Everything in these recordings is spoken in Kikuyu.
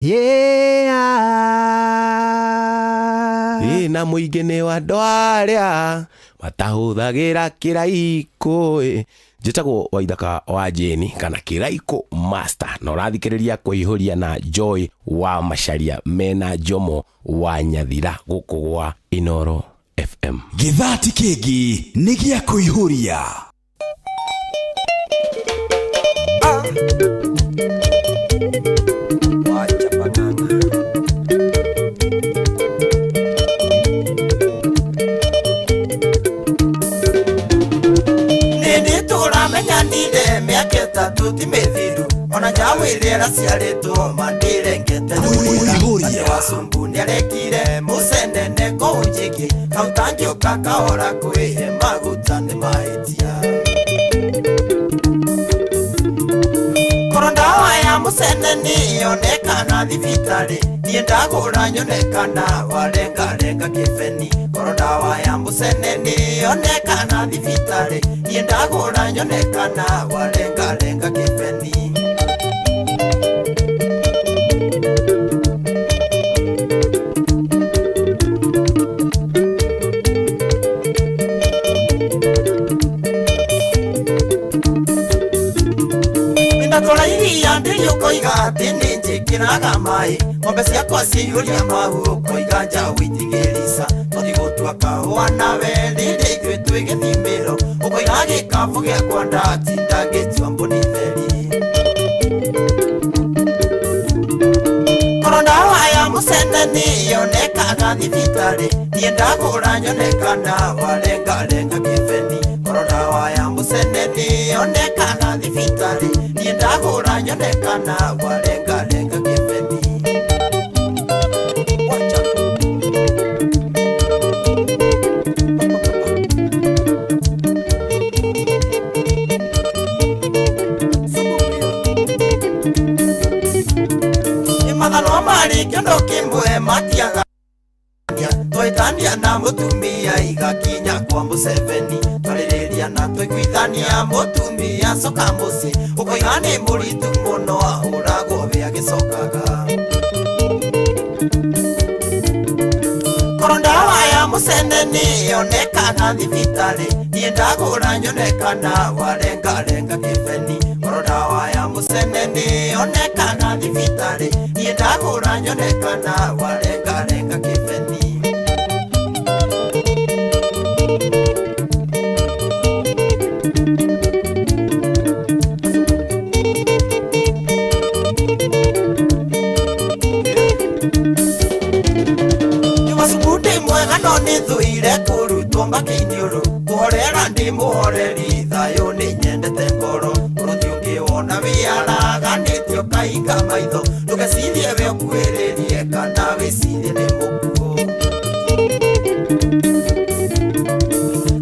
Yeah. Ĩ na mũingĩ nĩ wa andũ arĩa matahũthagĩra kĩraikũ ĩ. Njĩtagwo Waithaka wa Jane kana Kĩraikũ Master, na ũrathikĩrĩria kũihũria na Joy wa Macharia mena Jomo wa Nyathira gũkũ gwa Inoro FM. Gĩthati kĩngĩ nĩ gĩa kũihũria. Wacha banana. Nĩndĩ tũramenyanire mĩaka 3 ti mĩthiru, ona njaũ ĩrĩa ĩraciarĩtwo mandirengete Kũihũria. Atĩ wacumbu nĩarekire mũcenene kũu njĩngĩ kau tangĩũka kahora kwĩhe maguta nĩ mahĩtia. Korwo ndawa ya mũceneni yonekana thibitarĩ, niĩ ndagũra nyonekana warengarenga kĩbeni. Korwo ndawa ya mũceneni yonekana thibitarĩ, niĩ ndagũra nyonekana warengarenga kĩbeni. Ndatwara iria ndĩrĩ ũkoiga atĩ nĩ njĩkĩraga maĩ, ng'ombe ciakwa ciyũria mahu ũkoiga njaũ itigĩrica. Tũthiĩ gũtua kahũa nawe rĩrĩa ithuĩ twĩ gĩthimĩro, ũkoiga gĩkabũ gĩakwa ndatinda ngĩtua mbũni theri. Korwo ndawa ya mũceneni yonekaga thibitarĩ, niĩ ndagũra nyonekana warengarenga kĩbeni. Korwo ndawa ya mũceneni yonekaga thibitarĩ, niĩ ndagũra nyonekana warengarenga kĩbeni. Wacha. Mathanwa marĩ kĩondo kĩmwe matiaga twĩtania na mũtumia igakinya kwa Museveni, twarĩrĩria na twaiguithania mũtumia coka mũciĩ, ũkoiga nĩ mũritũ mũno ahũragwo we agĩcokaga. Korwo ndawa ya mũceneni yonekaga thibitarĩ, niĩ ndagũra nyonekana warengarenga kĩbeni. Korwo ndawa ya mũceneni yonekaga thibitarĩ, niĩ ndagũra nyonekana warengarenga kĩbeni. Wacumbu ndĩ mwega no nĩ thũire kũrutwo makĩiniũrũ, kũhorera ndĩ mũhoreri thayũ nĩ nyendete ngoro. Ũrũthi ũngĩwona wĩaraganĩtio kahinga maitho, ndũgecirie we ũkuhĩrĩrie kana wĩcirie nĩ mũkuũ.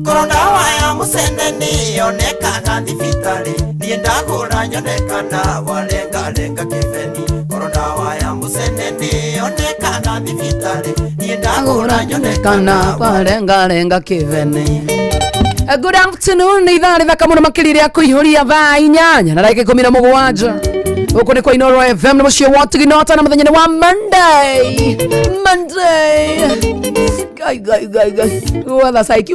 Korwo ndawa ya mũceneni yonekaga thibitarĩ, niĩ ndagũra nyonekana warengarenga kĩbeni. Korwo ndawa ya mũceneni yonekaga thibitarĩ, niĩ ndagũra nyonekana warengarenga kĩbeni. Good afternoon, nĩ ithaa rĩthaka mũno makĩria rĩa kũihũria thaa 8 na ndagĩka 17. Gũkũ nĩ kwa Inoro FM nĩ mũciĩ wa Tiginota na mũthenya nĩ wa Monday. Monday. Ngai ngai ngai ngai. Gwatha saiki.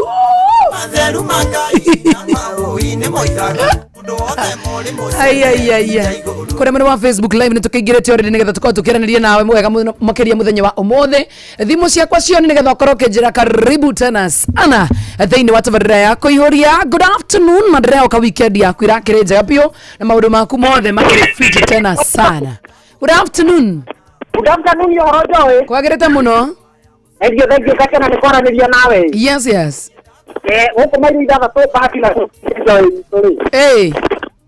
Matheru ma Ngai na mahũi-inĩ moigaga mũndũ wothe mũrĩ mũciĩ. Ai ai ai ai. Kũrĩa mwena wa Facebook live nĩ tũkĩingĩrĩte already nĩgetha tũkorwo tũkĩaranĩria nawe wega mũno makĩria mũthenya wa ũmũthĩ. Thimũ ciakwa cione nĩgetha ũkorwo ũkĩnjĩra karibu tena sana thĩinĩ wa tabarĩra ya kũihũria. Good afternoon, na ndĩrehoka weekend yaku irakĩrĩ njega biũ na maũndũ maku mothe makĩrĩ fiti tena sana. Good afternoon. Good afternoon, ũhoro Joy. Kwagĩrĩte mũno. Thengiũ, thengiũ gakena nĩ kwaranĩria nawe. Yes, yes. Gũkũ mairo 6 bahati na Joy witũ rĩ. Hey.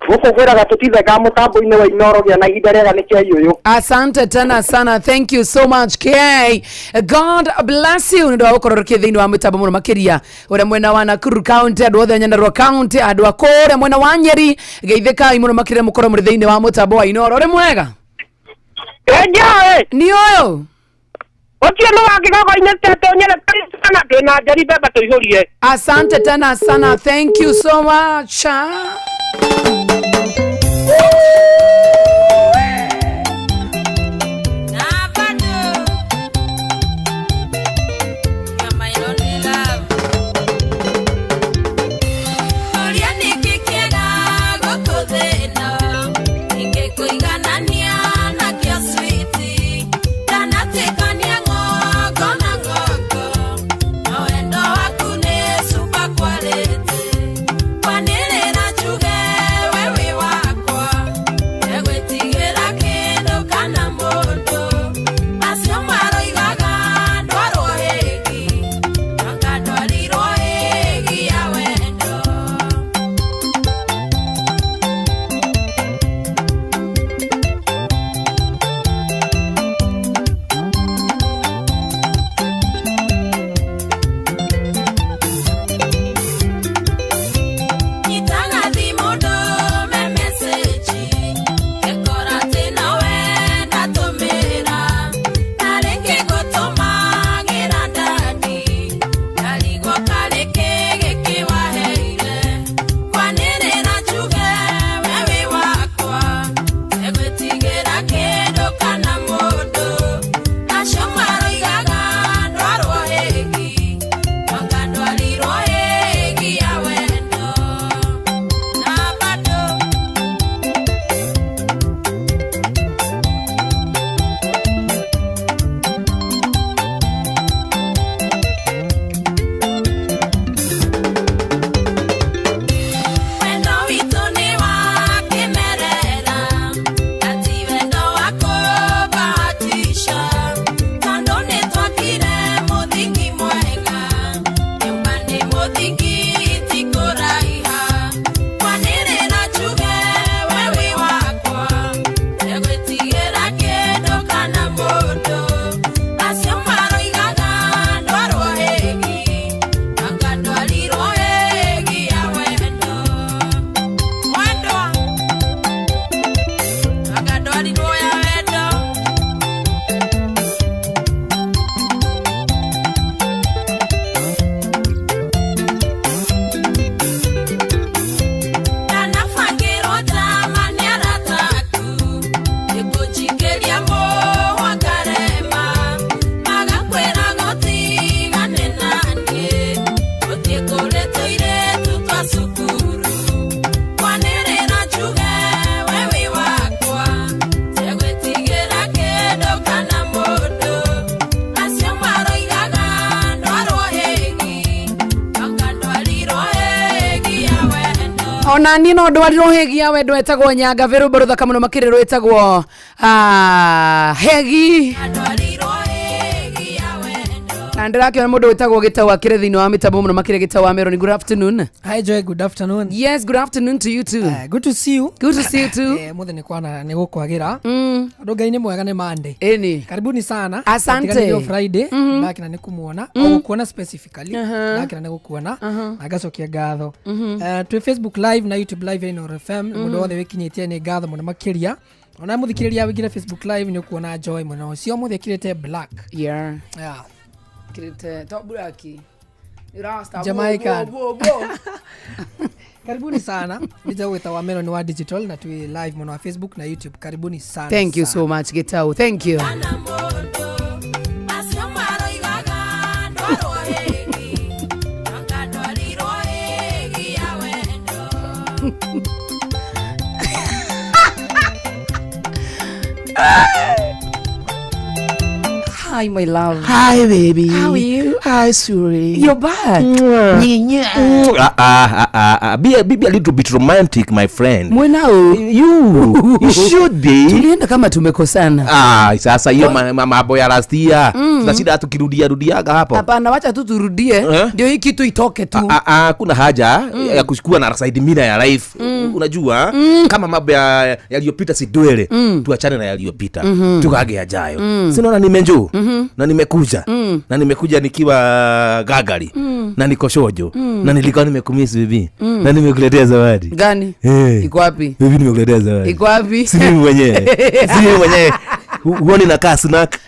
Gũkũ ngwĩraga tũtithengaga mũtambo-inĩ wa Inoro gĩa na ihinda rĩega nĩ kĩa ũyũ. Asante tena sana, thank you so much K. God bless you. Nĩ wa gũkorwo rũkĩ thĩinĩ wa mĩtambo mũno makĩria ũrĩa mwena wa Nakuru County, andũ othe a Nyandarua County, andũ a kũrĩa mwena wa Nyeri, geithĩkai mũno makĩria mũkorwo mũrĩ thĩinĩ wa mũtambo wa Inoro. Ũrĩ mwega? Joy, Ni ũyũ. ũcio nĩ wa kĩgogo-inĩ tete ũnyere kana twĩna njeri mbembe tũihũrie. Asante tena sana, thank you so much. Ona niĩ no ndwarirwo hĩgi ya wendo etagwo Nyangavĩ, rwĩmbo rũthaka mũno makĩria rwĩtagwo hegi. Na ndĩrakĩona mũndũ wĩtagwo Gĩtau akĩrĩ thĩinĩ wa mĩtambo mũno makĩria. Gĩtau wa Meroni, good afternoon. Hi Joy, good afternoon. Yes, good afternoon to you too. Good to see you. Good to see you too. Muthe nĩ kwana nĩ gũkwagĩra. Andũ Ngai nĩ mwega, nĩ Monday. Ĩni. Karibuni sana. Asante. Tiganĩrio Friday. Ndakena nĩ kũmuona. O gũkuona specifically. Ndakena nĩ gũkuona. Na ngacokia ngatho. Twĩ Facebook live na YouTube live ya Inooro FM. Mũndũ wothe wĩkinyĩtie nĩ ngatho mũno makĩria. Ona mũthikĩrĩria wĩingĩre Facebook live nĩ ũkuona Joy mũno. Ũcio mũthĩ ekĩrĩte black. Yeah. Yeah. Kirite top braki. Rasta. Jamaican. Bo, bo, bo. Karibuni sana. Nija gwĩta wa Melon wa digital na twĩ live mũno wa Facebook na YouTube. Karibuni sana. Thank you sana. so much, Gitau. Thank you. Hi, my love. Hi baby. How are you? Hi Suri. You're back. Ah, ah, ah, ah. Be a little bit romantic, my friend. Mwenao. You should be. Tulienda kama tumekosana. Ah, sasa hiyo mambo ya last year. Tunashinda tukirudia rudiaga hapo. Hapana, wacha tu turudie Eh? ndio hii kitu itoke tu. Ah, ah, kuna haja ya kuchukua na side mira ya life. Unajua kama mambo ya yaliyopita si dwele, tuachane na yaliyopita, tukage yajayo. Si unaona nimenjoo na nimekuja na nimekuja nikiwa gagari na niko shojo na nilikuwa nimekumiss bibi na nimekuletea zawadi. Gani? Eh. Iko wapi? Bibi, nimekuletea zawadi. Iko wapi? Si mimi mwenyewe, si mimi mwenyewe. Huoni nakaa snack?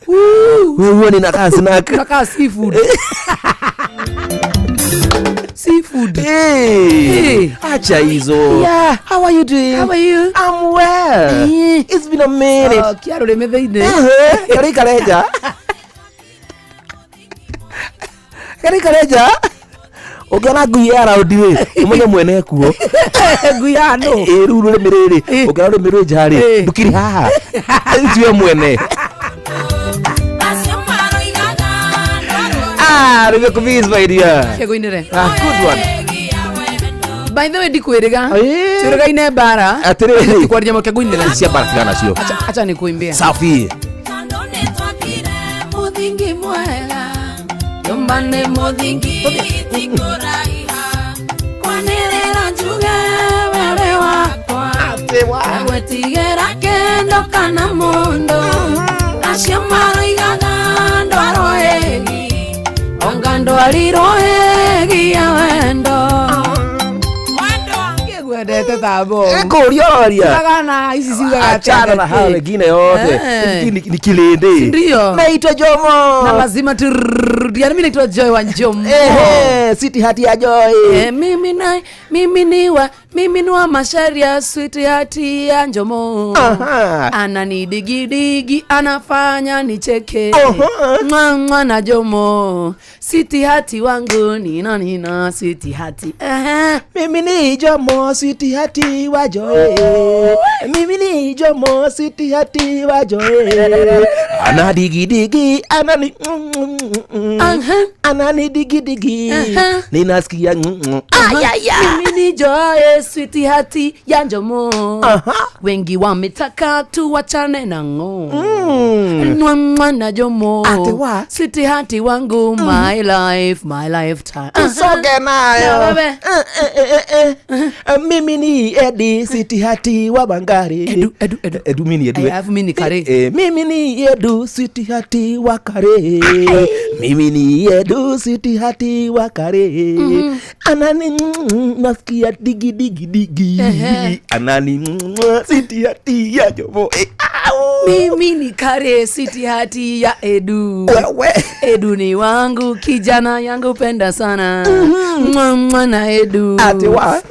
Ooh, Wewe huoni nakaa snack? Unakaa seafood. Seafood. Hey, Hey. acha hizo. Yeah. How are you doing? How are you? I'm well. Eh. It's been a minute. Oh, kiaro rĩmĩ thĩinĩ. Kari kareja. Kari kareja. Ũngĩona ngui ya raundi rĩ, ũmenye mwene kuo. Ngui ya nũ? Ĩ rĩu rũrĩmĩ rĩrĩ, Eh. ũngĩona rũrĩmĩ rwĩ nja rĩ, Eh. ndũkiri haha. Rĩu tiwe mwene. Ah, nimekumiss my dear. Kĩgũinĩre. Ah, good one. By the way, ndikwĩrĩga. Eh. Twĩrĩgaine mbara. Atĩrĩrĩ. Tikwaria mũkĩgũinĩre. Cia mbara tigana nacio. Acha nikuimbie. Safi. Mũthingi mwega nyũmba nĩ mũthingi kwanĩrĩra njuge were wakwa agwetigĩra kĩndũ kana mũndũ acio maroigaga ndwarwo ĩgi onga ndwarirwo ĩgi ya wendo. Ngwendete ta bomu. Kũria ũroria. Ciugaga na ici ciugaga Achana na hao wengine yote. Eh. Ni kilindi. Ndio. Naitwa Jomo. Na lazima turudiane. Mimi naitwa Joy wa Njomo. Ehe, siti hati ya Joy. Eh, mimi na mimi ni wa mimi ni wa Macharia, sweet hati ya Njomo. Aha. Ananidigidigi, anafanya nicheke. Aha. Mwa mwa na Jomo, sweet hati wangu nina nina sweet hati. Ehe. Mimi ni Jomo, siti hati wa Joy. Mimi ni Jomo, siti hati wa Joy. Ana digi digi, anani Aha. anani digi digi. Aha. Ninasikia Mimi ni Joy, sweet hati ya Njomo. Aha. Wengi wametaka tuwachane na ng'o. Mwa mwa na Jomo. Ate wa? Sweet hati wangu, my life, my lifetime. Usoge nayo. Na wewe. Eh, eh, eh, eh. Eh, mimi ni Edi siti hati wa Bangari. Edu, Edu, Edu. Edu mimi ni Edu. Eh, alafu mimi ni Kare. Eh, mimi ni Edu siti hati wa Kare. Mimi ni Edu siti hati wa Kare. Anani nasikia digi digi digi. Ehe. Anani siti hati ya Jomo. Eh, au. Mimi ni Kare, siti hati ya Edu. Wewe. Edu ni wangu, kijana yangu penda sana. Mwa mwa na Edu. Ati wa.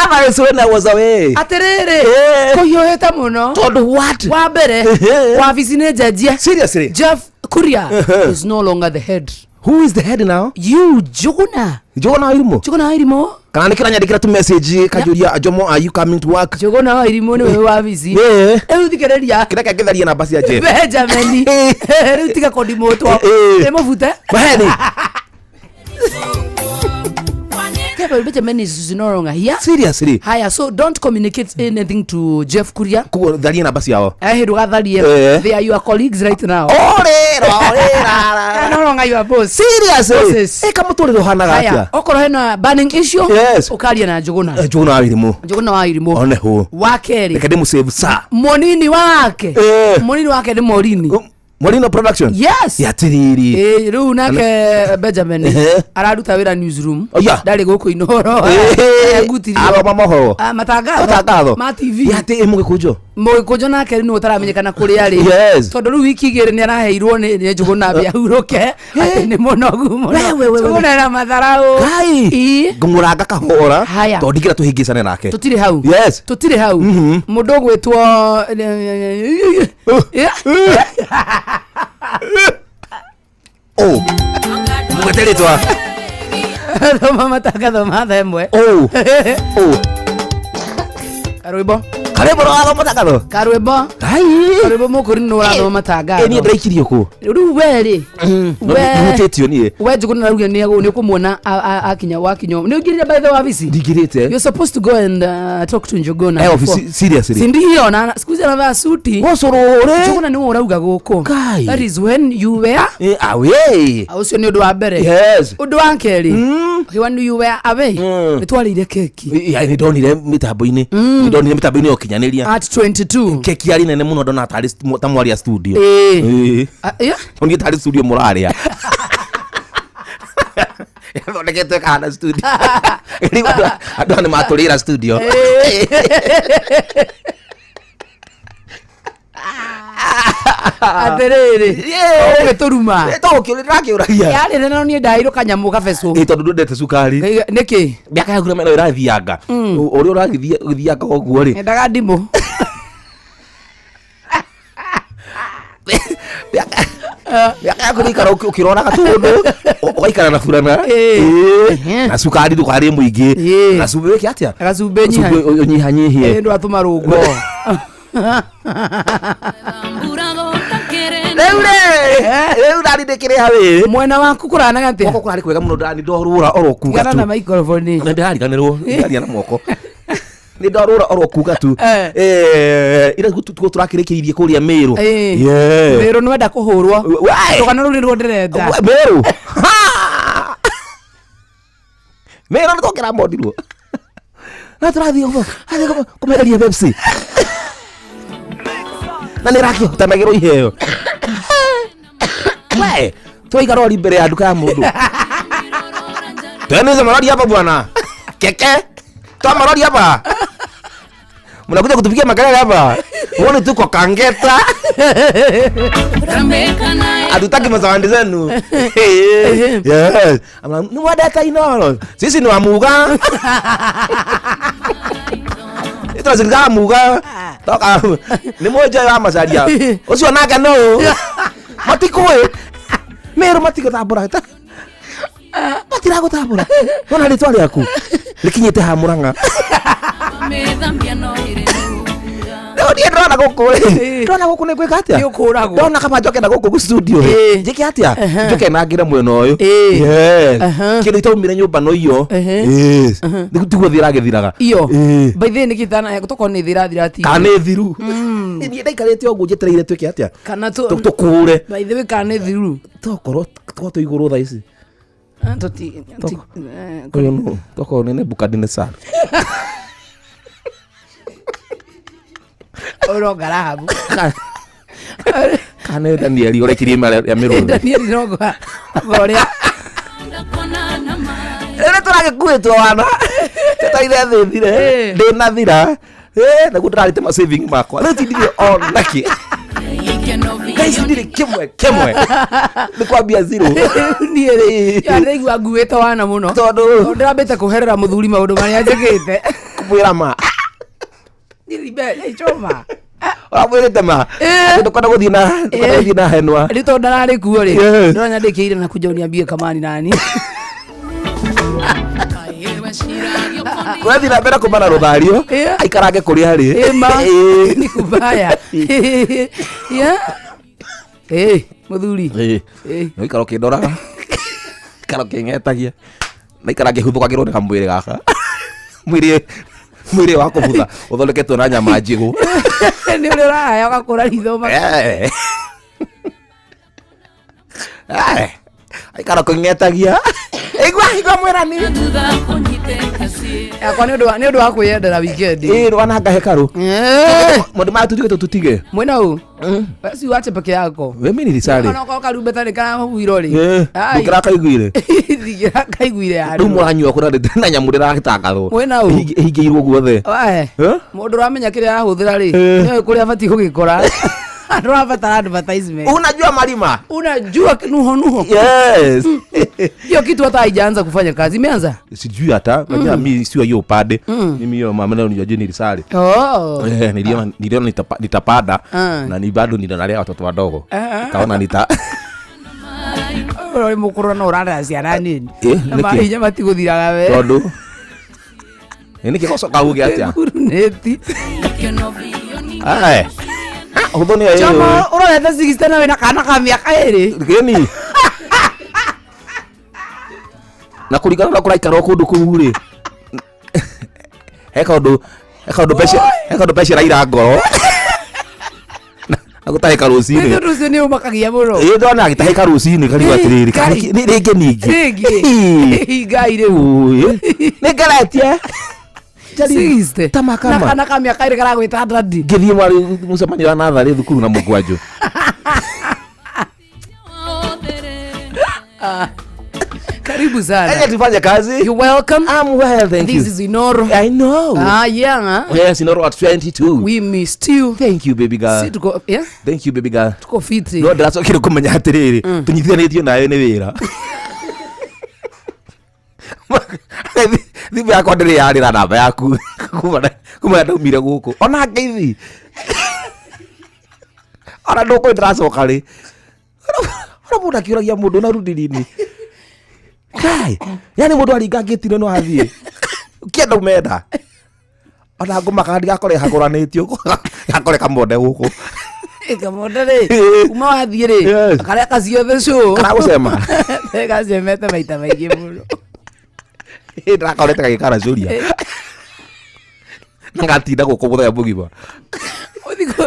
Otherwise when I was away. Atĩrĩrĩ, Eh. kũhiũhĩte mũno. Tondũ what? Wa mbere, Ehe. wabici nĩ njenjie. Seriously? Jeff Kuria is no longer the head. Who is the head now? You, Njuguna. Njuguna wa Irimũ? Njuguna wa Irimũ. Kana nĩkĩo aranyandĩkĩra tu message kanjũria Jomo, are you coming to work? Njuguna wa Irimũ nĩwe wabici. Eh. Rĩu thikĩrĩria. Kĩrĩa kĩngĩtharia namba cia Jeff. Benjamin. Rĩu tiga kũndimũtwo. Eh. Nĩ mũbute. Maheni. Benjamin is no longer here. Seriously? Haya, so don't communicate anything to Jeff Kuria. Koguo tharie namba ciao. Eh, ndũgatharie. Eh. They are your colleagues right now. Ore, ro, re, ra, ra. They are no longer your boss. Seriously? Bosses. Ĩ kamũtũrĩre ũhanaga Haya, atĩa? okorwo hena burning issue, Yes. ũkaria na Njũgũna. Eh, Njũgũna wa Irimũ. Njũgũna wa Irimũ. One hũ. Wa kerĩ, Reke ndĩmũsave sa. mũnini wake. Eh. Mũnini wake nĩ Morini. Morino Production? Yes. Atĩrĩrĩ. Ĩ, rĩu nake Benjamin Ehe. araruta wĩra newsroom. Oh, yeah. Ndarĩ gũkũ Inooro. Eh, Ngutirio. Aroma mohoro. Ah, matangatho. Matangatho. Ma TV. Atĩ ĩ mũgĩkũnjo. Mũgĩkũnjo nake nĩ ũtaramenyekana kũrĩa arĩ. Yes. Tondũ rĩu wiki igĩrĩ nĩ araheirwo nĩ Njũgũna mbia ahurũke atĩ nĩ mũnogu mũno. We, we, we, we. Njũgũna ena matharau. Ngai. Ĩ. Ngũmũranga kahora. Haya. Tondũ ndingĩra tũhĩngĩcane nake. Tũtirĩ hau. Yes. Tũtirĩ hau. Mũndũ ũgwĩtwo Yeah. Oh. Mũgwete rĩtwa. Thoma matangatho ma thaa ĩmwe. Oh. Oh. Karwĩmbo. Karĩmbo ũrathoma matangatho. Karwĩmbo. Ngai. Karwĩmbo mũkũri nĩ ũrathoma matangatho. Ĩ niĩ ndĩraikirio kũ? Rĩu we rĩ. Nĩhutĩtio niĩ. We Njũgũna araugire nĩ ũkũmuona akinya wakinya. Nĩ ũingĩrire by the way wabici? Ndingĩrĩte. You're supposed to go and talk to Njũgũna. Eh, office seriously. Si ndio na siku hizi anavaa suti. Gũcũrũrĩ. Njũgũna nĩwe ũrauga gũkũ. Kai. That is when you were. Eh, away. Ũcio nĩ ũndũ wa mbere. Yes. Ũndũ wa kerĩ. When you were away. Nĩ twarĩire keki. Nĩ ndonire mĩtambo-inĩ. Nĩ ndonire mĩtambo-inĩ ya ũkinyanĩria. At 22. Keki yarĩ nene mũno ndona tarĩ ta mwaria studio. Ĩĩ. Ĩĩ. Ah, yeah. Onire tarĩ studio mũrarĩa. Yathondeketwo ĩkahana studio. Rĩu andũ aya nĩ matũrĩra studio. Atĩrĩrĩ. Yeah. Ũgĩtũruma. Tũgũkĩũragia. Yarĩ nene no niĩ ndaheirwo kanyamũ gabecũ. Ĩ tondũ ndwendete cukari. Nĩkĩ? Mĩaka yaku no ĩrathianga. Ũrĩa ũragĩthiĩ ũgĩthianga ũguo rĩ. Nyendaga ndimũ. Mĩaka yaku nĩ ikara ũkĩroraga tũndũ ũgaikara na burana. Ĩĩ. Ĩĩ. Na cukari ndũkarĩe mũingĩ. Ĩĩ. Na cumbĩ wĩke atĩa? Gacumbĩ nyiha. Cumbĩ ũnyihanyihie. Ĩ ndwatũma rũngo. Rĩu rĩ, rĩu ndari ndĩkĩrĩ harĩ. Mwena waku kũranaga atĩa? Moko kũrarĩ kwega mũno ndani ndorũra oro kuga Tigana tu. na microphone. Nĩ ndĩrariganĩrwo, ndĩraria na moko. Nĩ ndarũra oro kuga tu. Eh. Eh, ira tuo tũrakĩrĩkĩirie kũrĩa Mĩrũ. Ĩĩ. Yeah. Mĩrũ nĩwenda kũhũrwo. Why? Rũgano rũu nĩruo ndĩrenda. Mĩrũ. Ha! Mĩrũ nĩ tũkĩramondirwo. Na tũrathiĩ kũmereria Pepsi. Na nĩ ĩrakĩhotanagĩrwo iheo. We, twaiga rori mbere ya nduka ya mũndũ. Twende marori hapa bwana. Keke. Toa marori hapa. Mnakuja kutupigia makelele hapa. Uone tuko Kangeta. Hatutaki mazawandi zenu. Yes. Ni wadata Inooro. Sisi ni wamuga. Tũracirikaga muga. Toka nĩ mũnjoe wa macaria. Ũcio nake nũ? Matikũĩ. Mĩrũ matigũtambũra. Matiragũtambũra. Wona rĩtwa rĩaku rĩkinyĩte ha Mũrang'a. Rĩu niĩ ndĩrona gũkũ rĩ, ndĩrona gũkũ nĩ gwĩka atĩa? Nĩ ũkũragwo. Ndona kaba njoke na gũkũ studio rĩ, Ĩĩ. njĩke atĩa? Njoke na ngĩre mwena ũyũ. Ĩĩ. Yes. Aha. Kĩndũ itaumire nyũmba no iyo. Ehe. Yes. Tiguo thĩ ĩragĩthiraga. Iyo. Ĩĩ. By the way nĩkĩ itana tokorwo nĩ thĩ ĩrathira ti. Kana nĩ thiru. Niĩ ndaikarĩte ũguo njetereire twĩke atĩa? Kana tu Tũkũre. By the way kana nĩ thiru. Tokorwo tokorwo twĩ igũrũ thaa ici. Ah, Tũti Ũyũ nũ? Tokorwo nĩ Nebukadnezar. Ũronga Rahabu. Kana nĩ Danieli ũrekirie ime rĩa mĩrũthi. Danieli nonga ũrĩa Rĩrĩ tũragĩkuĩtwo wana twetereire thĩ thire Ĩĩ. ndĩnathira naguo ndĩrarĩte ma saving makwa rĩu tindirĩ onakĩ thaa ici ndirĩ kĩmwe kĩmwe nĩ kwambia zero niĩ rĩ ya ndĩraigua nguĩte wana mũno tondũ Tondũ ndĩrambĩte kũherera mũthuri maũndũ marĩa njĩkĩte. kũmwĩra ma Icoma. ũramwĩrĩte ma Ĩĩ. atĩ ndũkwenda gũthiĩ na ndũkwenda Ĩĩ. gũthiĩ na henwa Rĩu tondũ ndararĩ kuo rĩ Yes. ndĩranyandĩkĩire na kuja uniambie kama ni nani. kũrathiĩ na mbere kũmana rũthario Ĩĩ. aikarange kũrĩa arĩ Ĩma. Ĩĩ. Ni kubaya. Yeah. Ĩĩ, mũthuri. Ĩĩ. Ĩĩ. Nĩ ũikara ũkĩndoraga ikara ũkĩng'etagia Naikara ngĩhuthũkagĩrwo nĩ kamwĩrĩ gaka. Mwĩrĩ mwĩrĩ wa kũbutha ũthondeketwo na nyama njigũ. Nĩ ũrĩa ũrahaya ũgakũra ritho. Eh. Eh. Aikara kũng'etagia. Igua igua mwĩrani. Yakwa nĩ ũndũ wa kwĩyendera weekend. Ĩ rwananga hekarũ. Eh, Maũndũ maya tutige tũtige. Mwena ũ basi wache peke yako. We mimi nilisali. Onokorwo karumbeta nĩ karahuhirwo rĩ. Ai. Ndũkĩrakaiguire. Ndingĩrakaiguire Rĩu handũ. mũranyua kũra na nyamũ ndĩratangathwo. Mwena ũ? Ĩhingĩirwo guothe. Wae. Eh? Mũndũ ũramenya kĩrĩa arahũthĩra rĩ, Eh. nĩoĩ kũrĩa abatiĩ gũgĩkora. Ndũrabatara advertisement. Unajua marima. Unajua nuho nuho. Yes. Hiyo kitu hata haijaanza kufanya kazi. Imeanza? Sijui hata najua mi sio hiyo upande. Mimi hiyo mambo nijua nilisali. Oh. Eh, niliona nitapada Ah. na ni bado ninalea watoto wadogo. Ah. Kaona nita Ũrĩ mũkũrũ no ũrarera ciana nini. Eh, Na nĩkĩ? mahinya matigũthiraga we. Tondu nĩ kĩgocoka uge atĩa? Ngurunĩti. Ai. Hũthũ nĩyo Choma ũrorete 60 na wĩna kana ka mĩaka ĩrĩ. Gĩni. Na kũringana na kũraikarwo kũndũ kũu rĩ. He kaũndũ mbeca iraira ngoro. Na gũtahĩka rũcinĩ. Nĩ ũndũ ũcio nĩ ũmakagia mũno. Ĩ ndona agĩtahĩka rũcinĩ karigwo atĩrĩrĩ Ngai. rĩngĩ ningĩ. Rĩngĩ. Ngai rĩu. Nĩ ngeretie. 60. Ta makama. Na kana ka mĩaka ĩrĩ karagwĩta daddy. Ngĩthiĩ mwarĩ mũcemanio wa natharĩ thukuru na mũgwanjũ. Karibu sana. Aje tufanye kazi. You're welcome. I'm well, thank This you. is Inoro. I know. Ah, yeah. Yes, Inoro at 22. We missed you. Thank you, baby girl. Si tuko, yeah? Thank you, baby girl. Tuko fiti. No ndĩracokire kũmenya atĩrĩrĩ tũnyitithanĩtio nawe nĩ wĩra. Thimũ yakwa ndĩrĩ yarĩra namba yaku kuma ndaumire gũkũ ona ngeithi ona ndũkũĩ ndĩracoka rĩ ona mũndũ akĩũragia mũndũ na rundiri-inĩ kai yani mũndũ aringa ngĩtire no athiĩ ũkĩenda umenda ona ngũmaka ndigakore hagũranĩtio gakore kamonde gũkũ. Kamonde rĩ kuma wathiĩ rĩ Yes. karĩa kaciothe cũ Karagũcema. Gacemete maita maingĩ mũno. Ndĩrakorete gagĩkaracũria na gatinda gũkũ mũthenya mũgima. Ũthikũ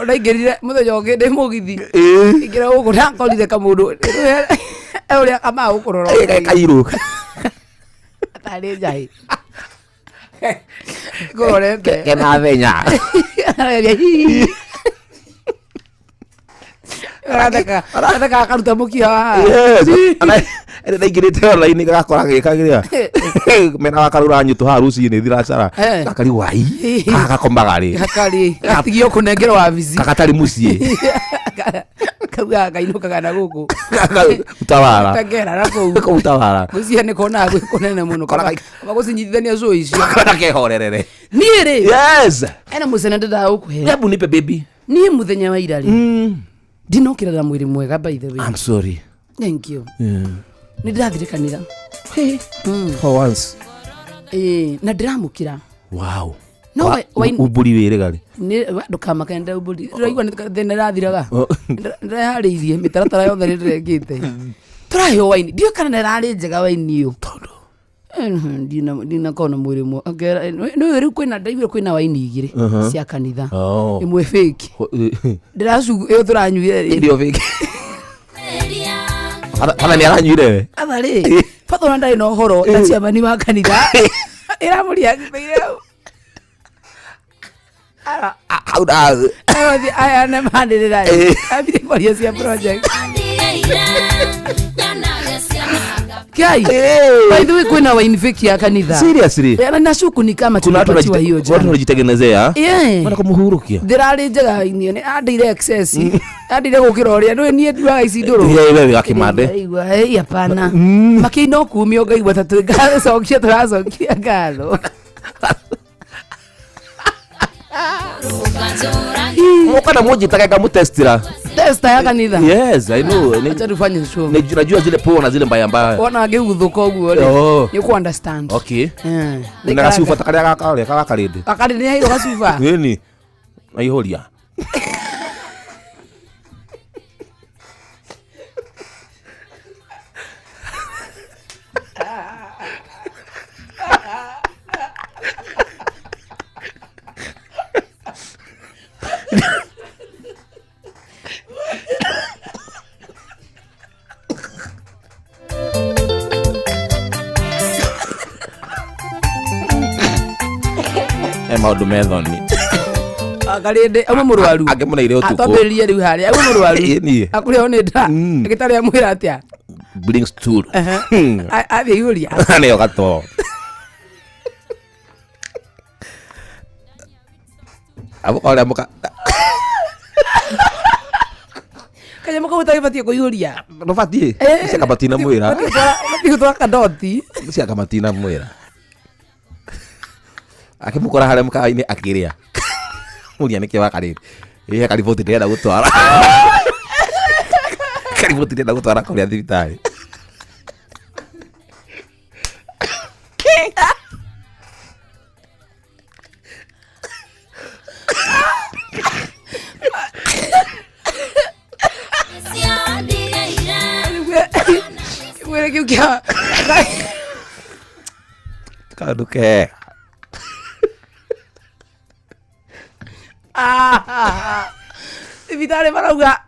ũraingĩrire mũthenya ũngĩ ndĩ mũgithi ingĩra gũkũ ndakorire kamũndũ ũrĩa kamau kũrora kairũ atarĩ njahĩ kũrorete kena thenya. Arageria hihi. Aratheka akaruta mũkiha wa haha. Ndaingĩrĩte online gakora gĩkagĩrĩa mena wa karura nyũtũ haha rũcinĩ thiracara Eh. gakarigwo ai gaka gakomaga rĩ. Gakari gatigio kũnengerwo wabici. Gagatari mũciĩ. Kaugaga kainũkaga na gũkũ. Utawara. Tangera na kũu. Kũu utawara. Gwĩciria nĩ konaga gwĩ kũnene mũno. Kona Kaba gũcinyitithania cũĩ icio. Kona kehorerere. Niĩ rĩ Yes. ena mũcene ndĩndaga gũkũhe. Hebu nipe baby. Niĩ mũthenya wa ira rĩ ndinokĩra na mwĩrĩ mwega by the way. I'm sorry. Thank you. Nĩ ndĩrathire kanitha. For once. Ĩĩ, na ndĩramũkĩra. Wow. No, Umburi wĩrĩga rĩ. Ndũkamake ndaumbũri ndĩraigua thĩna ĩrathiraga. Ndĩreharĩirie mĩtaratara yothe nĩ ndĩrekĩte tũraheo waini ndiũĩ kana nĩ ĩrarĩ njega waini ĩyo tondũ ndinakorwo na mwĩrĩ nĩũĩ rĩu kwĩna ndaiguire kwĩna waini igĩrĩ cia kanitha. Oh. Ĩmwe fake ndĩracugu ĩyo tũranyuire rĩ. Ndio fake. Kana nĩ aranyuire we. Atha rĩ batha ona ndarĩ na ũhoro ta ciamani wa kanitha ĩramũriagĩire hau. Hau da. Arothi aya nĩ manĩrĩra Eh. ambire kwaria cia project Kai, by the way kwĩna waini fake ya kanitha. Seriously. Eh, na shuku ni kama Kuna watu tulipatiwa hiyo watu jana. wanajitengenezea. Yeah. Wana kumuhurukia. Ndĩrarĩ njega waini ĩyo, nĩ andeire excess andeire gũkĩra ũrĩa nĩwe niĩ nduaga ici ndũrũ. Yeah, wewe wakimande. Ndaigua, "Hey, hapana makĩina no kumio ngaigua ta twĩgacokia tũracokia ngatho." Mukana mujitaka ngamutestira. Testa ya kanitha. Yes, I know. Acha tufanye show. Najua zile poa na zile mbaya mbaya. Wona ngĩguthũka ũguo rĩ Oh. nĩ ũkũ understand. Okay. Eh, Na gacuba ta karia gaka rĩ, gaka rĩndĩ. Gakarĩ nĩ heirwo gacuba. Nini? Aihuria. E maũndũ methoni. Karĩndĩ auma mũrwaru. Angĩmũneire ũtukũ. Atwambĩrĩrie rĩu harĩa auma mũrwaru. Ĩ, niĩ. Akũrĩo nĩ nda. Ndagĩtarĩ amwĩra atĩa? Bring stool. Athiĩ ihũria. Nĩyo gatoo. Amũkorĩa mũka Kanyamũ kau ũtagĩbatiĩ kũihũria. Ndũbatiĩ. Cia kamatina mwĩra. Ũbatiĩ gũtwara kadoti. Cia kamatina mwĩra. Akĩmũkora harĩa mũkawa-inĩ akĩrĩa. Mũria nĩkĩ wakarĩte. Ĩ kariboti ndĩrenda gũtwara. Kariboti ndĩrenda gũtwara kũrĩa thibitarĩ. Mwĩre kĩu kĩa Kaũndũ kega. Thibitarĩ marauga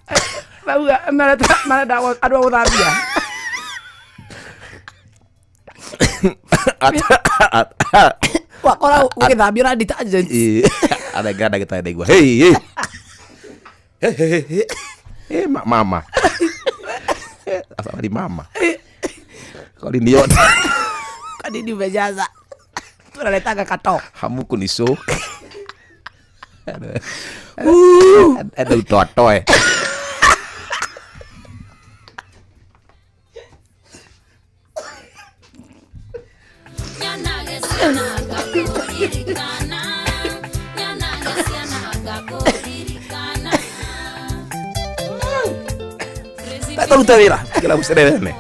marauga marenda marenda andũ a gũthambia. Wakora ũgĩthambio na detergent. Anengera ndagĩtarĩ ndaigua hey, hey. Hey, hey, hey. Hey, mama. Afadhali mama. Kwani ni yote. Kwa nini umejaza? Tunaletanga kato. Hamuku ni so. Enda utoatoe. Taruta wĩra kila mũcererene.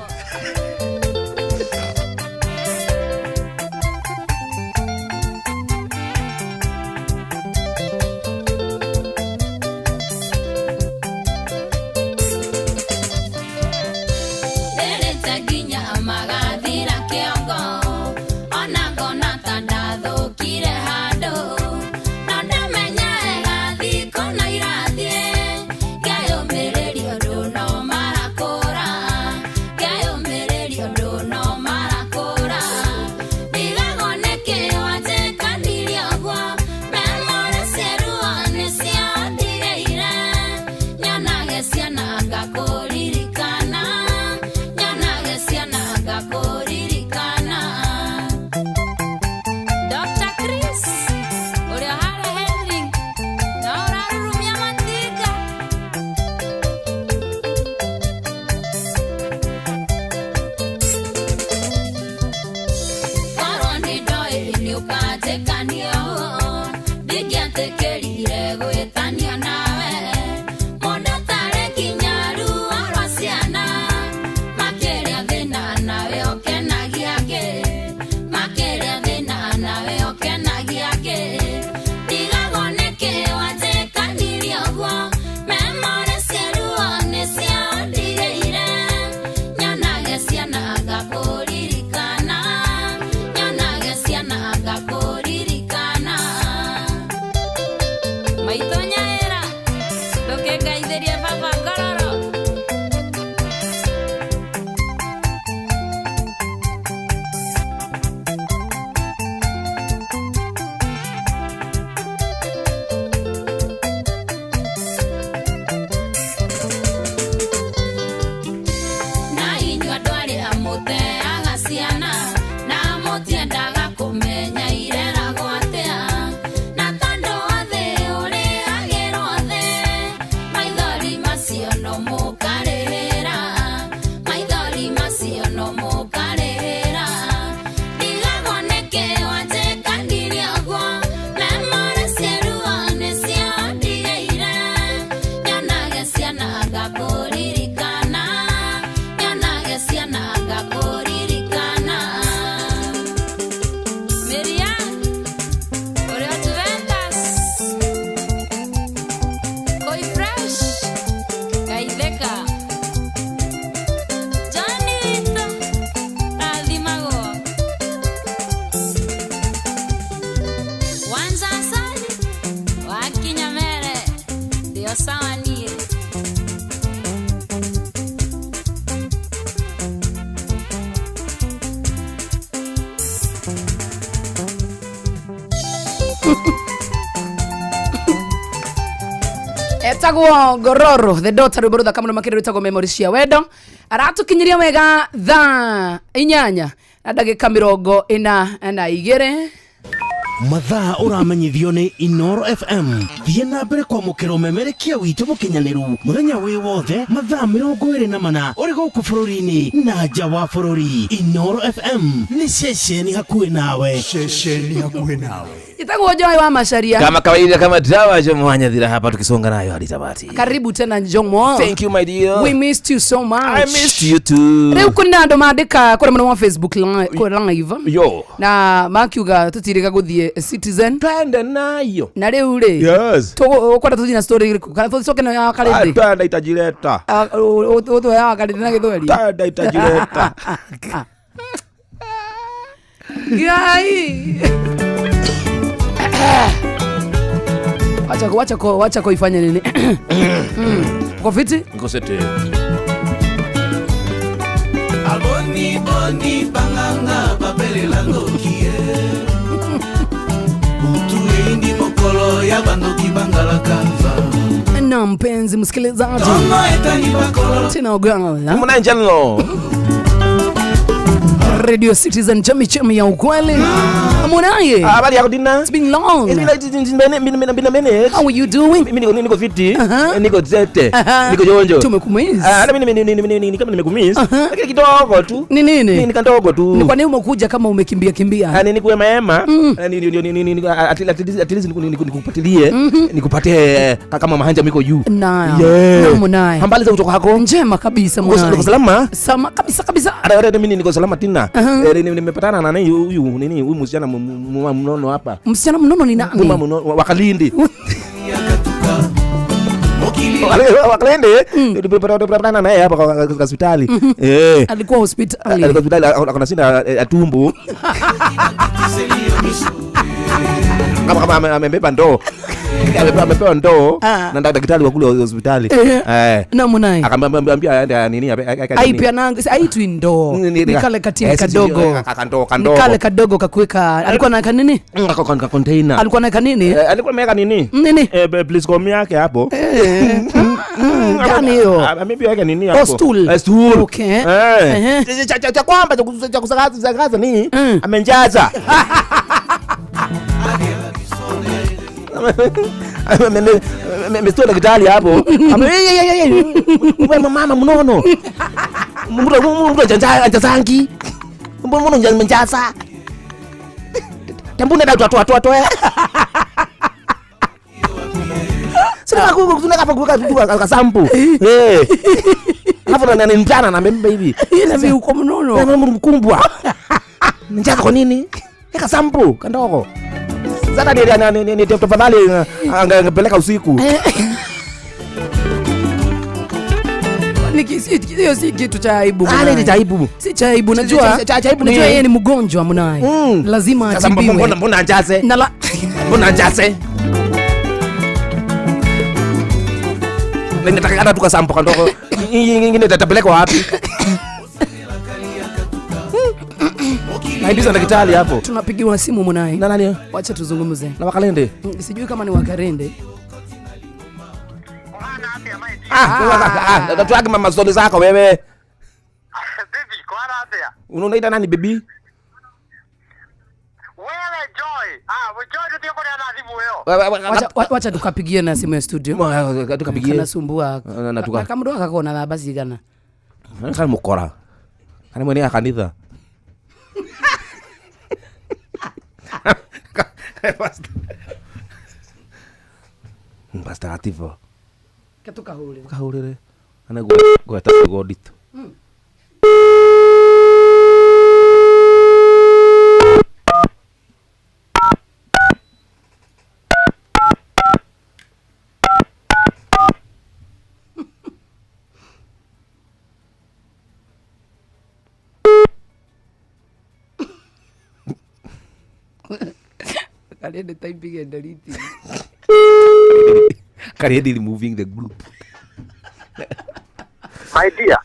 Ndĩ o sawa niĩ. Etagwo Ngororo the daughter, rwimbo ruthaka muno makiria rwitagwo Memory cia Wendo. Aratukinyiria wega thaa 8 na ndagika 42. Mathaa ũramenyithio nĩ Inoro FM. Thiĩ na mbere kwamũkĩra ũmemerekia witũ mũkinyanĩru mũthenya wĩ wothe mathaa 24 ũrĩ gũkũ bũrũri-inĩ na nja wa bũrũri. Inoro FM nĩ ceceni hakuhĩ nawe. Ceceni hakuhĩ nawe. Itagwo Joy wa Macharia. Kama kawaida, kama dawa, Jomo Nyathira hapa tukisonga nayo hadi tamati. Karibu tena Jomo. Thank you my dear. We missed you so much. I missed you too. Rĩu kwĩna andũ mandĩka kũrĩa mwena wa Facebook live. Yo. Na makiuga tũtirĩga gũthiĩ Citizen. Twende nayo. Na rĩu rĩ. Yes. Tũkwenda tũthiĩ na story ĩrĩkũ? Kana tũcoke nayo ya Wakarĩndĩ? Twende itajileta. Ũtũhe ya Wakarĩndĩ na Gĩthweri. Twende itajileta. Ngai. Wacha kuifanya nini? Uko fiti? Niko sete. Aboni boni banganga babelela ndoki. Mutu eindi mokolo ya bandoki bangala kanza. Na mpenzi msikilizaji. Tena ogala. Muna njalo. Radio Citizen, chemi ya ukweli. Amonaye. Habari yako Dina? It's been long. It's been like been a minute. How are you doing? Mimi niko fiti. Niko zete. Niko jonjo. Tumekumiss. Mimi kama nimekumiss. Lakini kidogo tu. Ni nini? Ni kadogo tu. Ni kwa nini umekuja kama umekimbia kimbia? Ni kuema. Ni at least nikupatilie. Nikupatie kama mahanja miko juu. Na. Amonaye. Hambali za kutoka hako? Njema kabisa Amonaye. Uko salama? Sama kabisa kabisa. Hata mimi niko salama Tina. Nimepatana na nani huyu nini huyu msichana mnono hapa. Msichana mnono ni nani? Wakalindi. Wakalindi. Tulipatana naye hapa kwa hospitali. Alikuwa hospitali. Alikuwa hospitali akona shida ya tumbo. Kama amebeba ndoo. Amepewa ndoo na daktari wa kule hospitali. Na Munai. Akamwambia aende nini aipia nangu aitwi ndoo. Ni kale katini kadogo. Kandoo. Ni kale kadogo kakuweka. Alikuwa na kanini? Ka container. Alikuwa na kanini? Alikuwa ameweka nini? Nini? Please call me yake hapo. Gani hiyo? Amebeba nini hapo? Stool. Stool. Okay. Cha kwamba cha kusakaza nini? Amenjaza. Mmestoa daktari hapo. Mama mnono. Mtu anjazangi. Mbona njaza? Tambuna da toa. Sina kuna kuka kasampu. Eh. Alafu na njana na mbembe hivi. Ila mimi uko mnono. Na mkumbwa. Njaza kwa nini? Eka sampu kandogo. Sasa ni tafadhali angepeleka usiku. Hiyo si kitu cha aibu. Ni cha aibu. Si cha aibu, najua. Najua yeye ni mgonjwa Munai. Lazima atibiwe. Mbona anjaze? Mbona anjaze? Nataka hata tukasampo kandogo. Ingine tatapelekwa wapi? Naibiza daktari hapo. Tunapigiwa simu Munai. Na nani? Wacha tuzungumze. Na Wakalende. Sijui kama ni Wakarende. Tuage mama story zako wewe. Baby, kwa afya. Unaita nani baby? Wewe Joy. Joy ndio kwa na simu wewe. Wacha tukapigie na simu ya studio. Tukapigie. Kanasumbua. Na tuka. Kama ndo akakona na basi gana. Kana mukora. Kana mwene ya kanitha. Pastor Ativo. Katukahurire. Kahurire. Ana gweta godito. Kalende taipige ndariti. Karedi removing the group. My dear.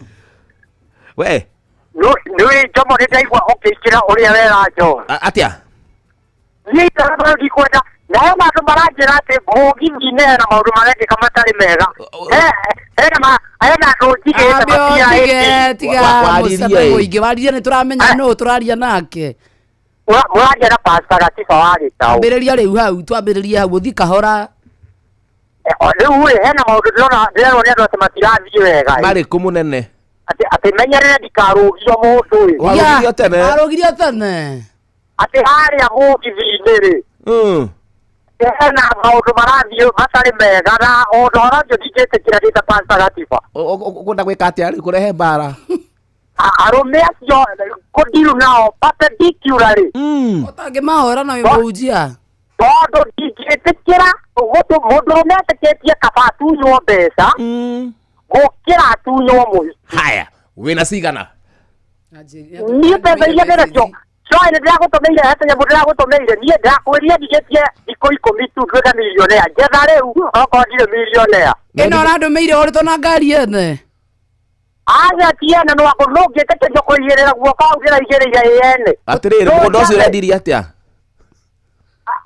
We. No, nĩ Njomo nĩ ndaigua ũkĩingĩra ũrĩa wera John. Atia? Niĩ itaraga ndikwenda na hena andũ maranjĩra atĩ mũgithi-inĩ hena maũndũ marekĩka matarĩ mega. Hena hena andũ njigĩte matia tiga mũcabe mũingĩ waririe nĩ tũramenya nũ tũraria nake. Mũraria na Pastor Gatiba wa Gĩtaũ. Ambĩrĩria rĩu hau twambĩrĩrie hau ũthiĩ kahora. Rĩu rĩ hena maũndũ ndĩrona ndĩrerwo nĩ andũ atĩ matirathiĩ wega. Marĩ kũ mũnene? Atĩ menyerere ndikarũgio mũndũ ĩ. Warũgirio tene. Warũgirio tene. Atĩ harĩa mũgithi-inĩ rĩ. Hena maũndũ marathiĩ matarĩ mega na ũhoro ũcio ndingĩtĩkĩra ndĩ ta Pastor Gatiba. Ũkwenda gwĩka atĩa rĩu kũrehe mbara? Arũme acio kũndiru nao perpendicularly. Ũtangĩmahũra na wĩ mũhunjia. Tondũ ndingĩtĩkĩra mũndũrũme etĩkĩtie kaba atunywo mbeca gũkĩra atunywo mũhiki. Haya, wĩna cigana? Niĩ mbeca iria ndĩnacio Joy nĩ ndĩragũtũmĩire he tũnyamũ ndĩragũtũmĩire niĩ ndakwĩrire ndigĩtie thikũ 10 tu nduĩke millionaire njetha rĩu okorwo ndirĩ millionaire. Ĩno ũrandũmĩire ũrĩtwo na ngari ene. Aca ti ene no akũ no ngĩtĩkĩrio kũigĩrĩra guoko hau ndĩraigĩrĩire ĩ ene. Atĩrĩrĩ mũgũnda ũcio ũrendirie atĩa?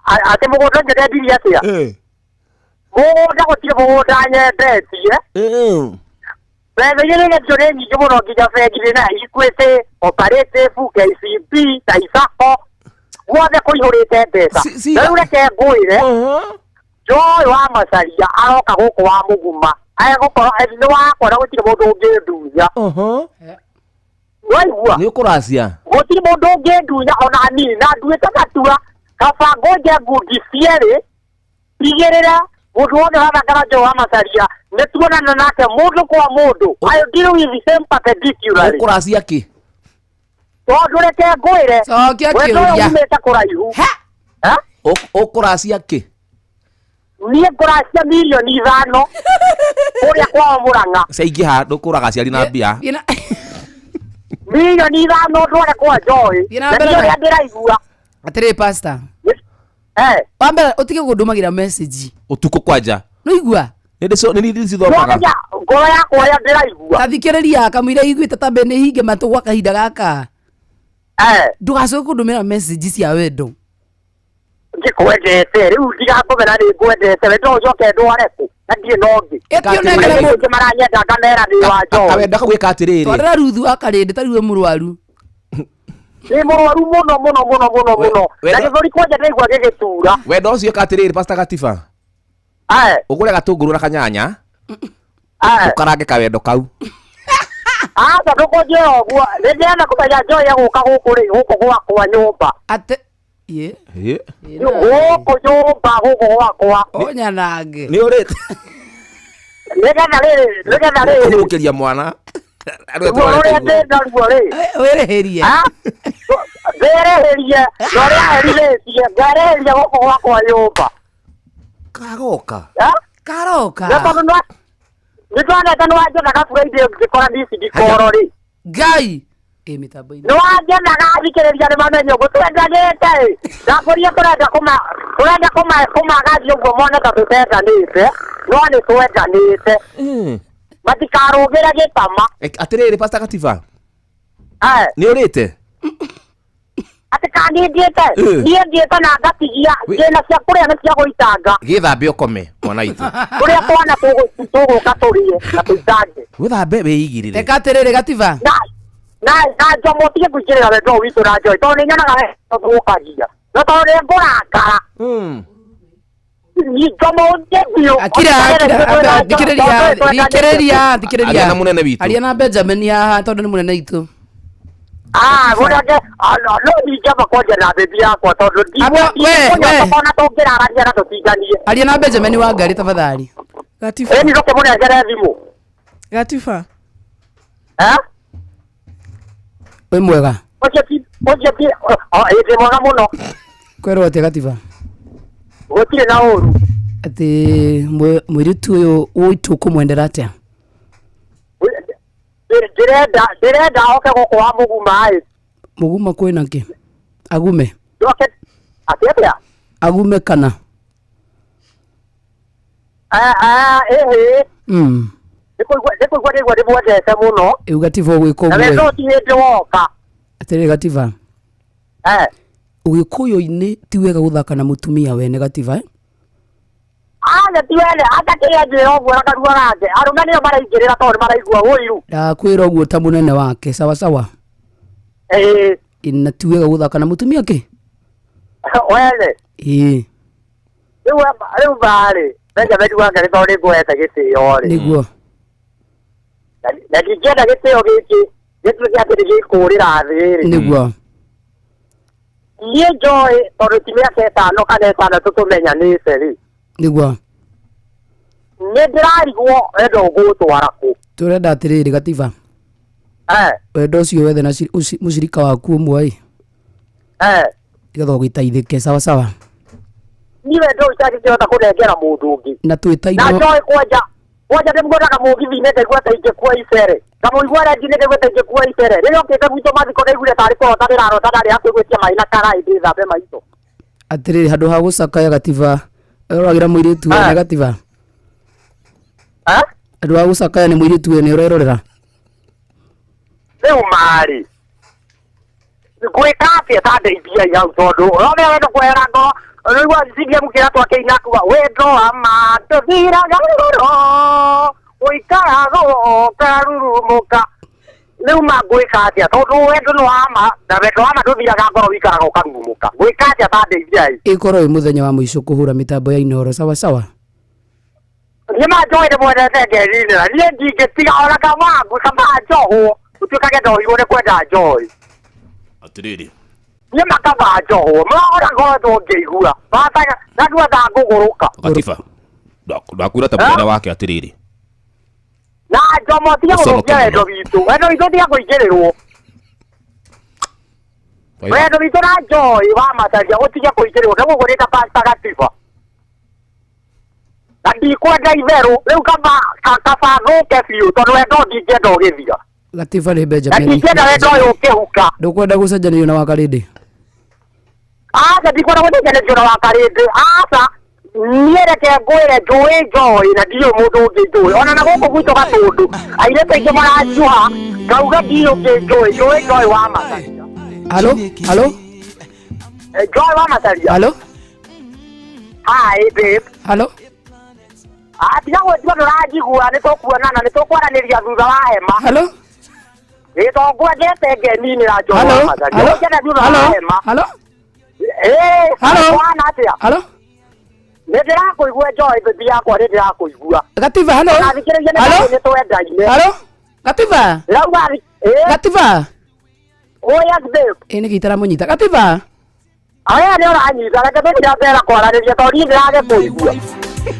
Atĩ mũgũnda ũcio ndendirie atĩa? Mũgũnda gũtirĩ mũgũnda nyendetie. Mbeca iria ndĩnacio nĩ nyingĩ mũno nginya bengi ndĩna Equity, Cooperative, KCB, Taifa guothe kũihũrĩte mbeca. Rĩu reke ngwĩre Joy wa Macaria aroka gũkũ wa Mũguma egũkorwo nĩ wakwa na gũtirĩ mũndũ ũngĩndunya. Waigua? Nĩ ũkũracia? Gũtirĩ mũndũ ũngĩndunya ona hanini na nduĩte gatua kaba ngũnje ngundi cierĩ igĩrĩre mũndũ wothe ũrathaka Joy wa Macaria nĩ tuonana nake mũndũ kwa mũndũ. I deal with the same perpendicularly. Ũkũracia kĩ? Tondũ reke ngwĩre cokia wendo ũyũ kĩũria. umĩte kũraihu. Ũkũracia kĩ? Niĩ ngũracia mirioni 5 kũrĩa kwao Mũrang'a. Ciaingĩha ndũkũraga aciari na mbia. Mirioni 5 ndware kwa Joy. Thiĩ na Na mbere niĩ na- ũrĩa ndĩraigua. Atĩrĩ pastor. Wambere ũtige kũndũmagĩra message. Ũtukũ kwanja. Nĩũigua? Nĩ ndĩcithomaga. Nĩwamenya ngoro yakwa ũrĩa ndĩraigua. Ta thikĩrĩria kamũira iguĩte ta mbere nĩ hinge matũ gwa kahinda gaka. Ndũgacoke kũndũmĩra message cia wendo. Ndikwendete rĩu ndigakũmena nĩ ngwendete we no ũcoke ndware kũ na ndirĩ na ũngĩ. Ĩti ũnengere Arĩa mũndũ. aingĩ maranyenda ngamera ndĩ wa Joy. Kawenda kau gwĩka atĩrĩrĩ. Twarĩra Ruthu akarĩndĩ ta rĩu wĩ mũrwaru. Nĩ mũrwaru mũno mũno mũno mũno mũno. Na gĩthũri kwanja ndĩraigua gĩgĩtura. Wendo ũcio ĩka atĩrĩrĩ Pastor Gatiba. Ũgũre gatũngũrũ na kanyanya. Ũkarange kawendo kau. Aca ndũkũnjĩra ũguo nĩ ndĩrenda kũmenya Joy egũka gũkũ rĩ gũkũ gwakwa nyũmba. Atĩ ye Gũkũ nyũmba gũkũ gwakwa. Ũnyanange. Nĩ ũrĩte. Nĩgetha rĩrĩ nĩgetha rĩrĩ. Kũhurũkĩria mwana. Ruo rũrĩa ndĩnaruo rĩ. Wĩrĩhĩrie. Ndĩrĩhĩrie na ũrĩa aherithĩtie ngerĩhĩria gũkũ gwakwa nyũmba. Karoka. Karoka. Nĩ tondũ nĩ twonete nĩ wanjethaga Friday ngĩkora ndici ndikoro rĩ. Ngai. Ĩ mĩtambo-inĩ. Nĩ wanjethaga athikĩrĩria nĩ mamenye ũguo twendanĩte ĩ. Ndakũria tũrenda kũma tũrenda kũma kũmagathia ũguo mone ta tũtendanĩte no nĩ twendanĩte. Matikarũgĩre gĩtama. Atĩrĩrĩ Pastor Gatiba. Nĩ ũrĩte? Atĩ kana niĩ thiĩte niĩ thiĩte na ngatigia ndĩna cia kũrĩa na cia gũitanga. Gĩthambe ũkome mwana witũ. Kũrĩa twana tũgũka tũrĩe na tũitange. Wĩthambe wĩigĩrĩre. Reka atĩrĩrĩ Gatiba. Na na Njomo ũtige kũingĩrĩra wendo ũyũ witũ na Joy tondũ nĩ nyonaga we tũthũkagia. No tondũ nĩ ngũrakara. Njomo ũtige biũ. Akira akira thikĩrĩria thikĩrĩria thikĩrĩria. Aria na mũnene witũ. Aria na Benjamin haha tondũ nĩ mũnene witũ. Mũnene no ndingĩamba kwaria na bebi yakwa tondũ ona tũngĩrarania na tũtindanie. Aria na Benjamin wa ngari tafadhali. Gatiba. Ĩni ndũkĩmũnengere thimũ. Gatiba. Wĩ mwega. Ũcio ti ũcio ti ndĩ mwega mũno. Kwĩrwo atĩa Gatiba? Gũtirĩ na ũru. Atĩ mũirĩtu ũyũ witũ ũkũmwendera atĩa? Ndĩrenda oke gũkũ wa Mũguma ĩ. Mũguma kwĩna kĩ? Agume. Ndoke atĩ atĩa? Agume kana? Ĩhĩ. Nĩ kũigua ndĩigua ndĩmwendete mũno. Rĩu Gatiba ũgwĩka Na ũguo. wendo ti hĩndĩ woka. Atĩrĩrĩ Gatiba. Ũgĩkũyũ-inĩ ti wega gũthaka na mũtumia wene, Gatiba, eh? Aja ti wene atakĩrĩa njĩra ũguo na kanua gake. Arũme nĩo maraingĩrĩra tondũ nĩ maraigua ũiru. Ndakwĩra ũguo ta mũnene wake, sawa sawa? Ĩĩ. Ĩ, na ti wega gũthaka na mũtumia kĩ? Wene. Ĩĩ. Rĩu barĩ Benjamin Wangari, tondũ nĩ ngũhete gĩtĩo rĩ, Nĩguo. Na ndingĩenda gĩtĩo gĩkĩ gĩtuĩke atĩ nĩ gĩkũrĩra thĩ rĩ. Nĩguo. Niĩ njoĩ tondũ ti mĩaka 5 kana 6 tũmenyanĩte rĩ, Nĩguo. Nĩ ndĩrarigwo wendo ũgũtwara kũ. Tũrenda atĩrĩrĩ, Gatiba, wendo ũcio wethe na mũcirika waku ũmwe ĩ, nĩgetha ũgĩteithĩke, sawa sawa? Niĩ wendo ũyũ itangĩkĩhota kũnengera mũndũ ũngĩ. Na Na twĩtainwo. njoĩ kwanja kwanja ndĩmuonaga mũgithi-inĩ ngaigua ta ingĩkua icere, ngamũigua rendi-inĩ ngaigua ta ingĩkua icere. Rĩrĩa okĩte gwitũ mathiko ndaiguire tarĩ kũrota ndĩrarota, ndarĩ hakuhĩ gwĩtia maĩ na karaĩ ndĩthambe maitho. Atĩrĩrĩ, handũ ha gũcakaya, Gatiba, ũroragĩra mũirĩtu wene, Gatiba. Handũ ha gũcakaya nĩ mũirĩtu wene ũrerorera. Rĩu marĩ ngwĩka atĩa? Ta ndeithiai hau tondũ ũrona wendo kwehera ngoro. Rĩu CDM kĩrĩa twakĩina kuga wendo wa ma ndũthiraga ngoro, ũikaraga ũkarurumũka. Rĩu ma ngwĩka atĩa? Tondũ wendo nĩ wa ma, na wendo wa ma ndũthiraga ngoro, ũikaraga ũkarurumũka. Ngwĩka atĩa? Ta ndeithiai. Ĩkorwo ĩ mũthenya wa mũico kũhũra mĩtambo ya Inoro, sawa sawa? Niĩ ma njoĩ nĩ mwendete ngeninĩra. Niĩ ndingĩtiga ona kama kama njohwo gũtuĩkage ndohirwo nĩ kwenda njoĩ. Atĩrĩrĩ. Niĩ makaba njohwo ona ngoretwo ngĩigua ndagua ndangũgũrũka. Gatiba, ndakwĩra ta mũnene wake atĩrĩrĩ. Na njomo tiga Ũconoke gũthũkia mũno. wendo witũ. Wendo witũ tiga kũingĩrĩrwo. Wendo witũ na njoĩ wa macaria ũtige kũingĩrĩrwo. Ndagũgũ nĩ ta Pastor Gatiba na ndikwenda itherũ. Rĩu kaba kaba thũke biũ tondũ wendo ndingĩenda ũgĩthira. Gatiba nĩ Na Benjamin. ndingĩenda wendo ũyũ ũkĩhuka. Ndũkwenda gũcenjanĩrio na wakarĩndĩ? Aca, ndikwenda gũcenjanĩrio na wakarĩndĩ, aca. Niĩ reke ngwĩre, njũĩ njoĩ na ndiũĩ mũndũ ũngĩ njũĩ ona na gũkũ gwitũ Gatũndũ airĩtu aingĩ maranjuha ngauga ndiũĩ ũngĩ njũĩ, njũĩ njoĩ wa macaria. Halo, halo. Njoĩ wa macaria. Halo. Hi babe. Halo. Ah, tiga gwĩtua ndũranjigua. Nĩ tũkuonana, nĩ tũkwaranĩria thutha wa hema. Halo. Ĩ, to ngwendete ngeninĩra njoĩ wa Halo. macaria. Halo. Ũngĩenda thutha wa Halo. hema. Halo. Ĩ. Halo. Kwana atĩa? Halo. Nĩ ndĩrakũigua njoĩ, baby yakwa, nĩ ndĩrakũigua. Gatiba, halo. Thikĩrĩria nĩ Halo. nĩ twendaine. Halo, Gatiba. Rauga ĩ. Gatiba. Oh yes babe. Ĩ, nĩkĩ itaramũnyita Gatiba? Aya nĩ ũranyita, reke tũthiĩ na mbere na kwaranĩria tondũ niĩ ndĩrage kũigua.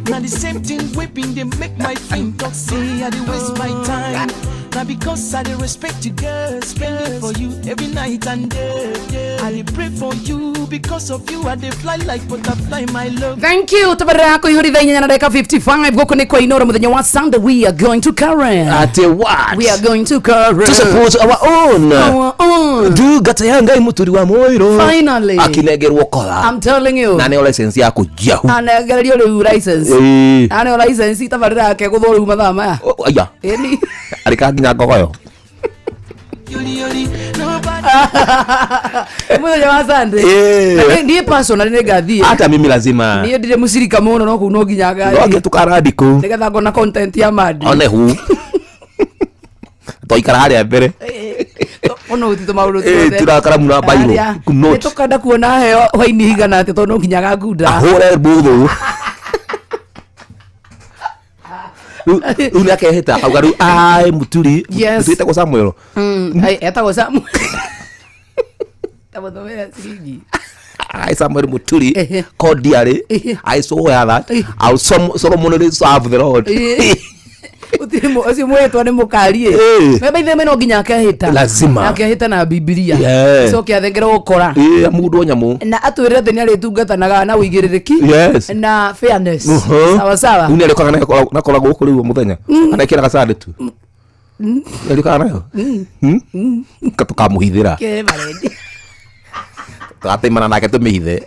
Now the same thing whipping they make my friend talk say I dey waste my time. Now because I dey respect you girl, spend it for you every night and day. I dey pray for you, because of you I dey fly like butterfly, my love. Thank you. Tabarĩra yako ihũrĩ thaa 8 na ndagĩka 55. Gũkũ nĩ kwa Inoro mũthenya wa Sunday. We are going to Karen. Ate what? We are going to Karen To support our own. Our own. Ndungata ya Ngai mũturi wa mũirũ. Finally. Akinengerwo kora. I'm telling you. Na nĩo license ya kũnjiahu. Anengererio rĩu license. Ĩĩ. Aneo license tabarĩra yake gũthwo rĩu mathaa maya. Aya. Ĩni. Arĩka nginya ngogoyo. Mũthenya wa Sunday. Ĩĩ. Na niĩ personally nĩ ngathiĩ. Hata mimi lazima. Niĩ ndirĩ mũcirika mũno no kũu no nginya ngathiĩ. No nginya tũkarandi kũu. Nĩgetha ngona content ya mandi. One hu. Twaikara harĩa mbere. Ono gũtitũ maũndũ Ĩĩ, turakaramu na bairũ. Harĩa. Note. Nĩ tũkenda kuona heo hwainĩ igana atĩ tondũ no nginya gakunda. Ahũre mbũthũ. Rĩu nĩ akehĩta akauga rĩu ai mũturi. Yes. Mũturi etagwo Samuel. Ai, etagwo Samuel. Tamũthomera ciringi. I Samuel Muturi cordially I swear that I'll solemnly serve the Lord. Gũtirĩ ũcio mwĩtwa nĩ mũkarie. Ĩĩ. Me baithe no nginya akehĩta. Lazima. Na akehĩta na Bibilia. Yeah. Acoke athengere gũkora. Ĩĩ, mũndũ o nyamũ. Na atwĩre atĩ nĩ arĩtungatanaga na ũigĩrĩrĩki. Yes. Na fairness. Mhm. Sawa sawa. Rĩu nĩ arĩũkaga nayo gũkũ rĩu o mũthenya. Anekĩraga sande tu. Nĩ arĩũkaga nayo. Tũkamũhithĩra. Kĩmarendi. Tũgateimana nake tũmĩhithe.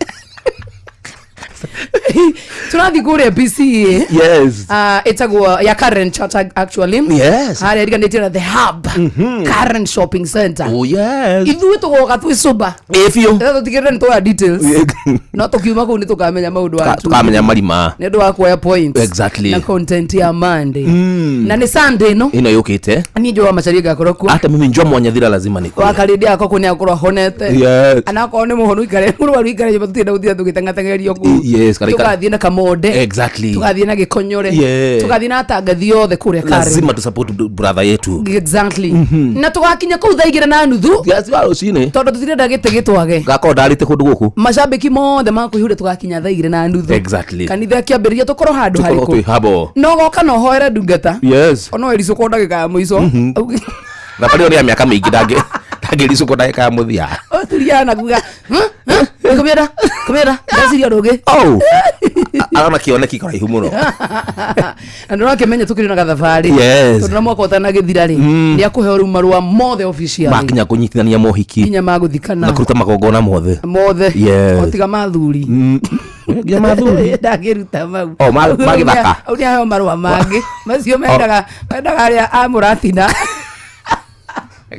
Tũrathiĩ kũrĩa PCA. Yes. Ĩtagwo ya Karen Church actually. Yes. Harĩa ĩriganĩtie na The Hub. Karen Shopping Center. Oh yes. Ithuĩ tũgoka twĩ sober. Ĩ biũ. Rĩu tũtigĩrĩre nĩ tuoya details. No tũkiuma kũu nĩ tũkamenya maũndũ wa Tukamenya marima. nĩ ũndũ wa kuoya points. Exactly. Na content ya Monday. Na nĩ Sunday no. Ĩno yũkĩte. Niĩ njũĩ wa Macharia ngakorwo kuo. Hata mimi njua Mwanyathira lazima nikuwe. Wakarĩndĩ akwa kũu nĩ akorwo ahonete. Yes. Anakorwo nĩ mũhonu ikare mũrwaru ikare nyũmba tũtienda gũtinda tũgĩteng'ateng'erio kũu. Yes, karika- Tũgathiĩ na Kamonde. Exactly. Tũgathiĩ na Gĩkonyore. Yeah. Tũgathiĩ na atangathi othe kũrĩa Karen. Lazima tusupport brother yetu. Exactly. Na tũgakinya kũu thaa 2:30. Yes, wa rũcinĩ. Tondũ tũtirenda gĩtĩ gĩtwage. Ngakorwo ndarĩte kũndũ gũkũ. Macambĩki mothe makũihũre tũgakinya thaa 2:30. Exactly. Kanitha kĩambĩrĩria tũkorwo handũ Tukorwo harĩkũ. twĩ habo. No goka no hoere ndungata. Yes. Ono ericũkwo ndagĩka ya mũico. Thabarĩ ĩyo nĩ ya mĩaka mĩingĩ ndangĩricũkwo ndagĩka ya mũthia. Ũturia na kuga kũmĩenda kũmĩenda ndeciria ũndũ ũngĩ. Oh. Arona kĩoneki kĩraihu mũno. Na nĩũrakĩmenya tũkĩrĩ na gathabarĩ. Yes. Tondũ na mwaka ũtanagĩthira rĩ, nĩakũheo rĩu marũa mothe officially. Makinya kũnyitithania mohiki. Nginya magũthikana. Na kũruta magongona mothe. Mothe. Yes. O tiga mathuri. Nginya mathuri. Ndangĩruta mau. Oh, ma gĩthaka. Au nĩaheo marũa mangĩ. Macio mendaga arĩa a mũratina.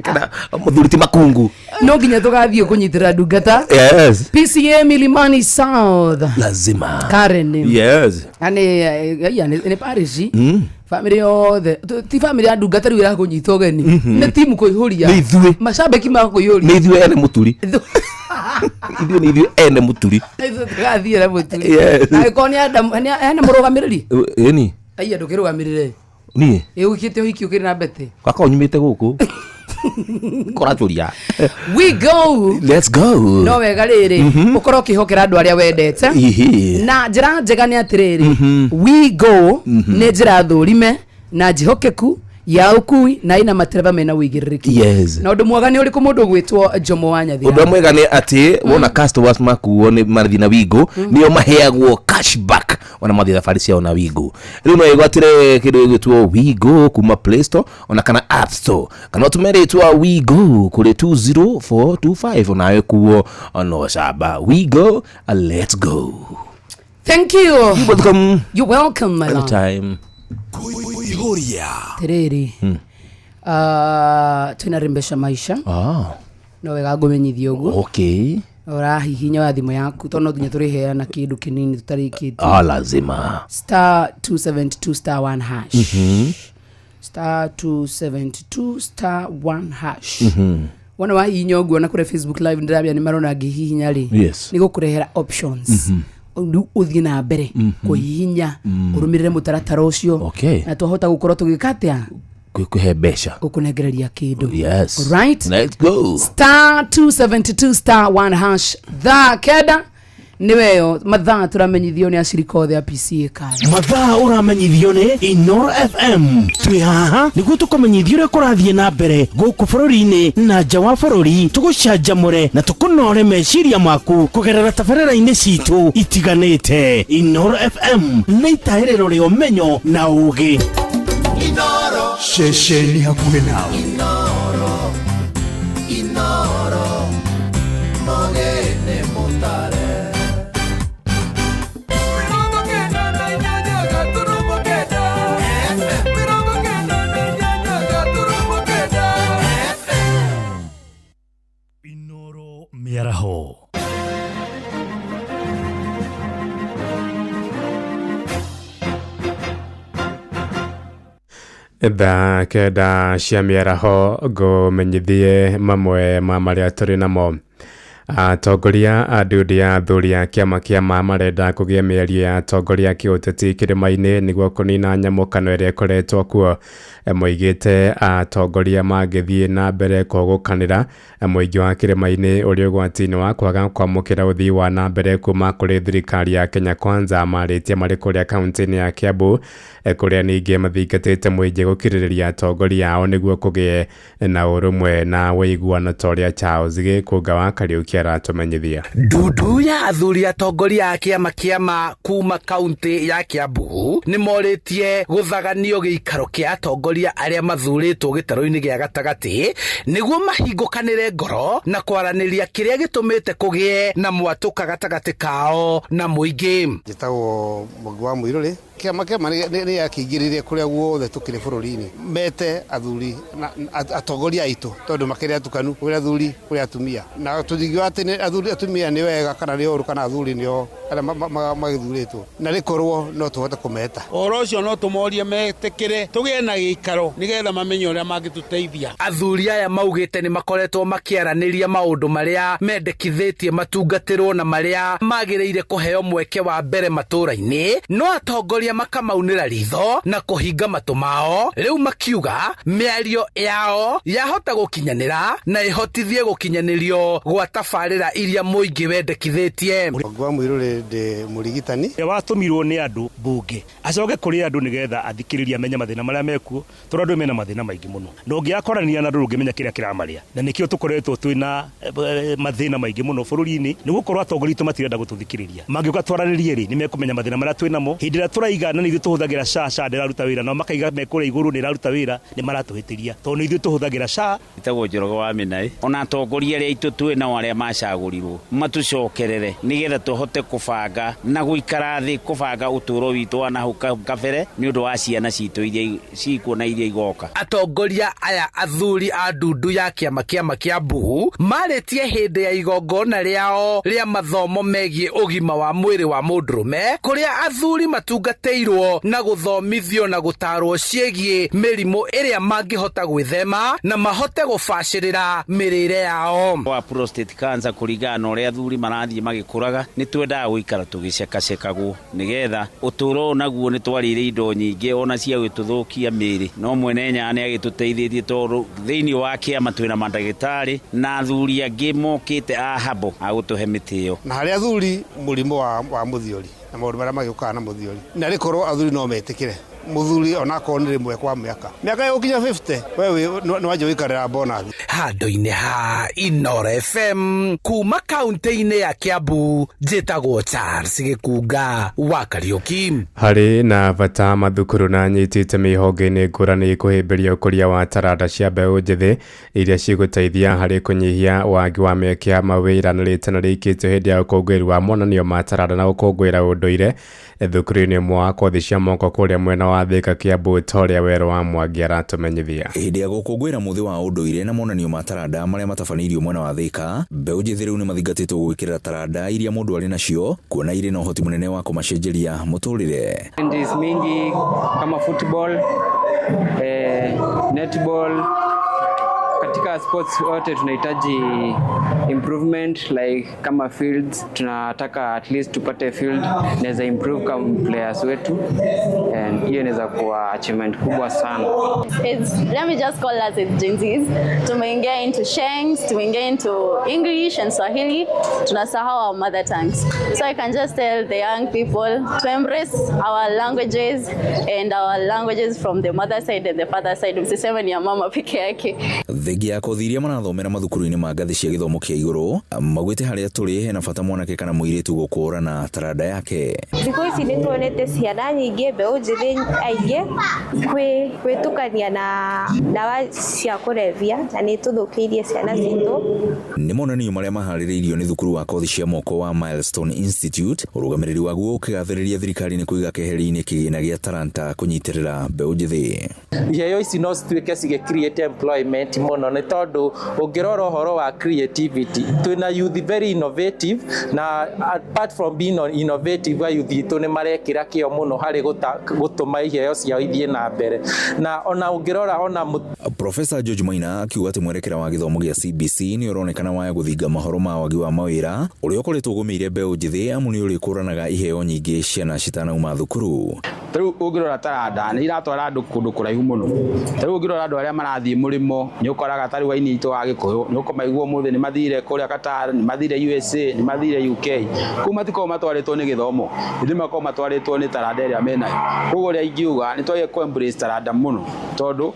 Kana mũthuri ti makungu. No nginya tũgathiĩ kũnyitĩrĩra ndungata. Yes. PCA Milimani South. Lazima. Karen. Yes. Na nĩ parish. Family yothe ti family ya ndungata rĩu ĩrakũnyita ũgeni. Nĩ timu kũihũria. Nĩ ithuĩ. Macambĩki ma kũihũria. Nĩ ithuĩ ene mũturi. Ithuĩ nĩ ithuĩ ene mũturi. Ithuĩ tũgathiĩ na mũturi. Yes. Angĩkorwo nĩ hena mũrũgamĩrĩri. Ĩni. Aiya ndũkĩrũgamĩrĩre. Niĩ. Ĩ ũkĩte ũhiki ũkĩrĩ na mbete. Gakorwo nyumĩte gũkũ. Kũratũria. We go. Let's go. No wega rĩrĩ ũkorwo ũkĩhokera andũ arĩa wendete. Ihi. Na njĩra njega nĩ atĩrĩrĩ, We go nĩ njĩra thũrime na njĩhokeku ya ũkui na ĩna matereba mena ũigĩrĩrĩki. Yes. Na ũndũ mwega nĩ ũrĩkũ mũndũ ũgwĩtwo Jomo wa Nyathira? Ũndũ mwega nĩ atĩ wona customers makuo nĩ marathiĩ na Wigo nĩo maheagwo cashback ona mathiĩ thabarĩ ciao na Wigo. Rĩu no ĩgwatĩre kĩndũ gĩgwĩtwo Wigo kuma Play Store ona kana App Store kana ũtũme rĩtwa Wigo kũrĩ 20425 onawe kuo no camba. Wigo, let's go. Thank you. You're welcome. You're welcome, my love. Anytime. Kuihuria. Tiriri. Twĩna maisha. No wega ngũmenyithie ũguo. Okay. Ũrahihinya wa thimũ yaku tondũ no nginya tũrĩheana kĩndũ kĩnini tũtarĩkĩtie. Lazima. *272 *1 hash. *272 *1 hash. Wona wahihinya ũguo na kũrĩa Facebook live ndĩramenya nĩ marona ngĩhihinya rĩ. Yes. Nĩ gũkũrehera options. Rĩu ũthiĩ na mbere kũhihinya ũrũmĩrĩre mũtaratara ũcio. Okay. Na twahota gũkorwo tũgĩka atĩa? Kwĩhe mbeca. Gũkũnengereria kĩndũ. Yes. Alright? Let's go. *272 *1 hash. Thaa 9 nĩweyo mathaa tũramenyithio nĩ acirika othe a PCA Karen. Mathaa ũramenyithio nĩ Inoro FM. Twĩ haha nĩguo tũkũmenyithie ũrĩa kũrathiĩ na mbere gũkũ bũrũri-inĩ na nja wa bũrũri, tũgũcanjamũre na tũkũnore meciria maku kũgerera tabarĩra-inĩ citũ itiganĩte. Inoro FM nĩ itaĩrĩro rĩa ũmenyo na ũũgĩ. Ceceni hakuhĩ nawe. Inoro, Inoro, mogene mutare. Inoro mĩaraho. Thaa 9 cia mĩaraho ngũmenyithie mamwe ma marĩa tũrĩ namo. Atongoria a ndundu ya athuri a kĩama kĩa ma marenda kũgĩa mĩario ya atongoria a kĩũteti kĩrĩma-inĩ nĩguo kũnina nyamũkano ĩrĩa ĩkoretwo kuo. Moigĩte atongoria mangĩthiĩ na mbere kũgũkanĩra mũingĩ wa kĩrĩma-inĩ ũrĩ ũgwati-inĩ wa kwaga kwamũkĩra ũthii wa na mbere kuma kũrĩ thirikari ya Kenya Kwanza. Marĩtie marĩ kũrĩa kaunti-inĩ ya Kiambu Kũrĩa ningĩ mathingatĩte mũingĩ gũkirĩrĩria atongoria ao nĩguo kũgĩe na ũrũmwe na ũiguano ta ũrĩa Charles Gĩkũnga wa Kariũki aratũmenyithia. Ndundu ya athuri atongoria a kĩama kĩama kuma kaunti ya Kiambu nĩ morĩtie gũthaganio gĩikaro kĩa atongoria arĩa mathurĩtwo gĩtarũ-inĩ gĩa gatagatĩ nĩguo mahingũkanĩre ngoro na kwaranĩria kĩrĩa gĩtũmĩte kũgĩe na mwatũka gatagatĩ kao na mũingĩ. Njĩtagwo Mwangi wa Mũirũrĩ. Kĩama kĩama nĩ yakĩingĩrire kũrĩa guothe tũkĩrĩ bũrũri-inĩ mete athuri na atongoria aitũ tondũ makĩrĩ atukanu kũrĩ athuri kũrĩ atumia na tũtingiuga atĩ nĩ athuri atumia nĩ wega kana nĩ ũru kana athuri nĩo arĩa magĩthurĩtwo na rĩkorwo no tũhote kũmeta. Ũhoro ũcio no tũmorie metĩkĩre tũgĩe na gĩikaro nĩgetha mamenye ũrĩa mangĩtũteithia. Athuri aya maugĩte nĩ makoretwo makĩaranĩria maũndũ marĩa mendekithĩtie matungatĩrwo na marĩa magĩrĩire kũheo mweke wa mbere matũũra-inĩ, no atongoria makamaunĩra ritho na kũhinga matũ mao. Rĩu makiuga mĩario yao yahota gũkinyanĩra na ĩhotithie gũkinyanĩrio gwa tabarĩra iria mũingĩ wendekithĩtie. Mwangi wa Mũirũrĩ ndĩ mũrigitani. Ũrĩa watũmirwo nĩ andũ mbunge acoke kũrĩ andũ nĩgetha athikĩrĩrie amenye mathĩna marĩa mekuo, tondũ andũ mena mathĩna maingĩ mũno na ũngĩakoranĩria na andũ ndũngĩmenya kĩrĩa kĩramarĩa, na nĩkĩo tũkoretwo twĩna mathĩna maingĩ mũno bũrũri-inĩ nĩ gũkorwo atongoria aitũ matirenda gũtũthikĩrĩria. Mangĩũka twaranĩrie rĩ, nĩ mekũmenya mathĩna marĩa twĩnamo. Hĩndĩ ĩrĩa tũraiga na nĩ ithuĩ tũhũthagĩra SHA, SHA ndĩraruta wĩra, nao makaiga me kũrĩa igũrũ nĩ ĩraruta wĩra, nĩ maratũhĩtĩria tondũ nĩ ithuĩ tũhũthagĩra SHA. Njĩtagwo Njoroge wa Mĩnaĩ. Ona atongoria arĩa aitũ twĩ nao arĩa macagũrirwo matũcokerere nĩgetha tũhote kũbanga na gũikara thĩ kũbanga ũtũũro witũ wa nahau kabere nĩ ũndũ wa ciana citũ iria cikuo na iria igoka. Atongoria aya athuri a ndundu ya kĩama kĩama Kiambu marĩtie hĩndĩ ya igongona rĩao rĩa mathomo megiĩ ũgima wa mwĩrĩ wa mũndũrũme, kũrĩa athuri matungatĩirwo na gũthomithio na gũtarwo ciĩgiĩ mĩrimũ ĩrĩa mangĩhota gwĩthema na mahote gũbacĩrĩra mĩrĩre yao. Wa prostate cancer kũringana na ũrĩa athuri marathiĩ magĩkũraga, nĩ twendaga gũikara tũgĩcekacekagwo nĩgetha ũtũũro ũyũ naguo nĩ twarĩire indo nyingĩ ona cia gũtũthũkia mĩĩrĩ, no mwene Nyaga nĩ agĩtũteithĩtie tondũ thĩinĩ wa kĩama twĩna mandagĩtarĩ na athuri angĩ mokĩte a habo a gũtũhe mĩtĩ ĩyo. Na harĩ athuri mũrimũ wa mũthiori na maũndũ marĩa magĩũkaga na mũthiori, na rĩkorwo athuri no metĩkĩre mũthuri onakorwo nĩ rĩmwe kwa mĩaka mĩaka ĩgũkinya 50 we nĩ wanjia gũikarĩra bonus. Handũ-inĩ ha Inooro FM kuma kaunti-inĩ ya Kiambu, njĩtagwo Charles Gĩkunga wa Kariũki. Harĩ na bata mathukuru na anyiti itemi honge-inĩ ngũrani kũhĩmbĩria ũkũria wa taranda cia mbeũ njĩthĩ iria cigũteithia harĩ kũnyihia wagi wa mĩeke ya mawĩra na rĩtana rĩikĩtio hĩndĩ ya ũkũngũĩri wa monanio ma taranda na gũkũngũĩra ũndũire thukuru-inĩ ũmwe wa kothi cia moko kũrĩa mwena wa Thika Kiambu, ta ũrĩa Werũ wa Mwangi aratũmenyithia. Hĩndĩ ya gũkũngũĩra mũthĩ wa ũndũire na monanio ma taranda marĩa matabanĩirio mwena wa Thika, mbeũ njĩthĩ rĩu nĩ mathingatĩtwo gwĩkĩrĩra taranda iria mũndũ arĩ nacio, kuona irĩ na ũhoti mũnene wa kũmacenjeria mũtũrĩre. Ndizi mingi kama football, netball. Katika sports yote tunahitaji improvement like kama fields, tunataka at least tupate field inaweza improve kama players wetu, and hiyo inaweza kuwa achievement kubwa sana. Let me just call us as Gen Zs. Tumeingia into Shangs, tumeingia into English and Swahili, tunasahau our mother tongues. So I can just tell the young people to embrace our languages and our languages from the mother side and the father side. Msiseme ni ya mama peke yake. Thengia ya kothi iria marathomera mathukuru-inĩ ma ngathĩ cia gĩthomo kĩa igũrũ, maugĩte harĩa tũrĩ hena bata mwanake kana mũirĩtu gũkũrana taranda yake. Thikũ ici nĩ tuonete ciana nyingĩ, mbeũ njĩthĩ aingĩ gwĩtukania na ndawa cia kũrebia, na nĩ tũthũkĩirie ciana citũ. Nĩ monanio marĩa maharĩrĩirio nĩ thukuru wa kothi cia moko wa Milestone Institute, ũrũgamĩrĩri waguo ũkĩgathĩrĩria thirikari nĩ kũiga keheri-inĩ kĩgĩna gĩa taranta kũnyitĩrĩra mbeũ njĩthĩ. Iheo ici no cituĩke cigĩ create employment mũno, nĩ tondũ ũngĩrora ũhoro wa creativity, twĩna youth very innovative, na apart from being innovative, a youth itũ nĩ marekĩra kĩo mũno harĩ gũtũma iheo ciao ithiĩ na mbere. Na ona ũngĩrora ona Professor George Maina akiuga atĩ mwerekera wa gĩthomo gĩa CBC nĩ ũronekana waya gũthinga mahoro ma wagi wa mawĩra ũrĩa ũkoretwo ũgũmĩire mbeũ njĩthĩ, amu nĩ ũrĩkũranaga iheo nyingĩ ciana citanauma thukuru. Ta rĩu ũngĩrora taranda nĩ iratwara andũ kũndũ kũraihu mũno. Ta rĩu ũngĩrora andũ arĩa marathiĩ mũrĩmo nĩ ũkoraga Tũraga tarĩu aini aitũ a Gĩkũyũ nĩ ũkũmaigua ũmũthĩ nĩ mathire kũrĩa Qatar, nĩ mathire USA, nĩ mathire UK. Kũu matikoragwo matwarĩtwo nĩ gĩthomo, ĩndĩ makoragwo matwarĩtwo nĩ taranda ĩrĩa menayo. Koguo ũrĩa ingiuga nĩ twagĩrĩire kũ embrace taranda mũno, tondũ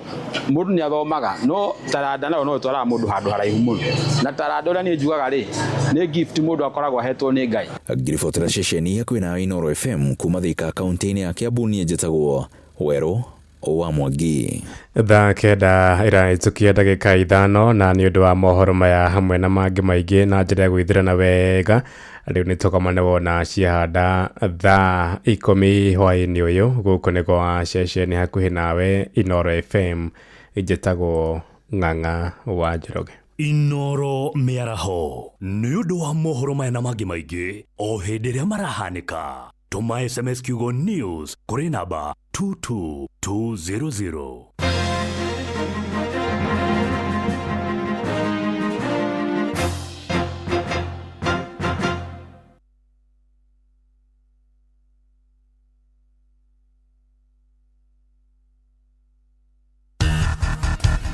mũndũ nĩ athomaga no taranda nayo no ĩtwaraga mũndũ handũ haraihu mũno. Na taranda ũrĩa niĩ njugaga rĩ, nĩ gift mũndũ akoragwo ahetwo nĩ Ngai. Ngĩribotera ceceni hakuhĩ na Inooro FM kuma Thika kaunti-inĩ ya Kiambu, niĩ njĩtagwo Werũ wa Mwangi. Thaa 9 ĩrahĩtũkia ndagĩka 5, na nĩ ũndũ wa mohoro maya hamwe na mangĩ maingĩ na njĩra ya gwĩthirana wega, rĩu nĩ tũkomane wona ciahanda thaa 10 hwaĩ-inĩ ũyũ. Gũkũ nĩ gwa ceceni hakuhĩ nawe Inooro FM, njĩtagwo Ng'ang'a wa Njoroge. Inooro mĩaraho nĩ ũndũ wa mohoro maya na mangĩ maingĩ o hĩndĩ ĩrĩa marahanĩka. Tũma SMS kiugo news kũrĩ namba 22200.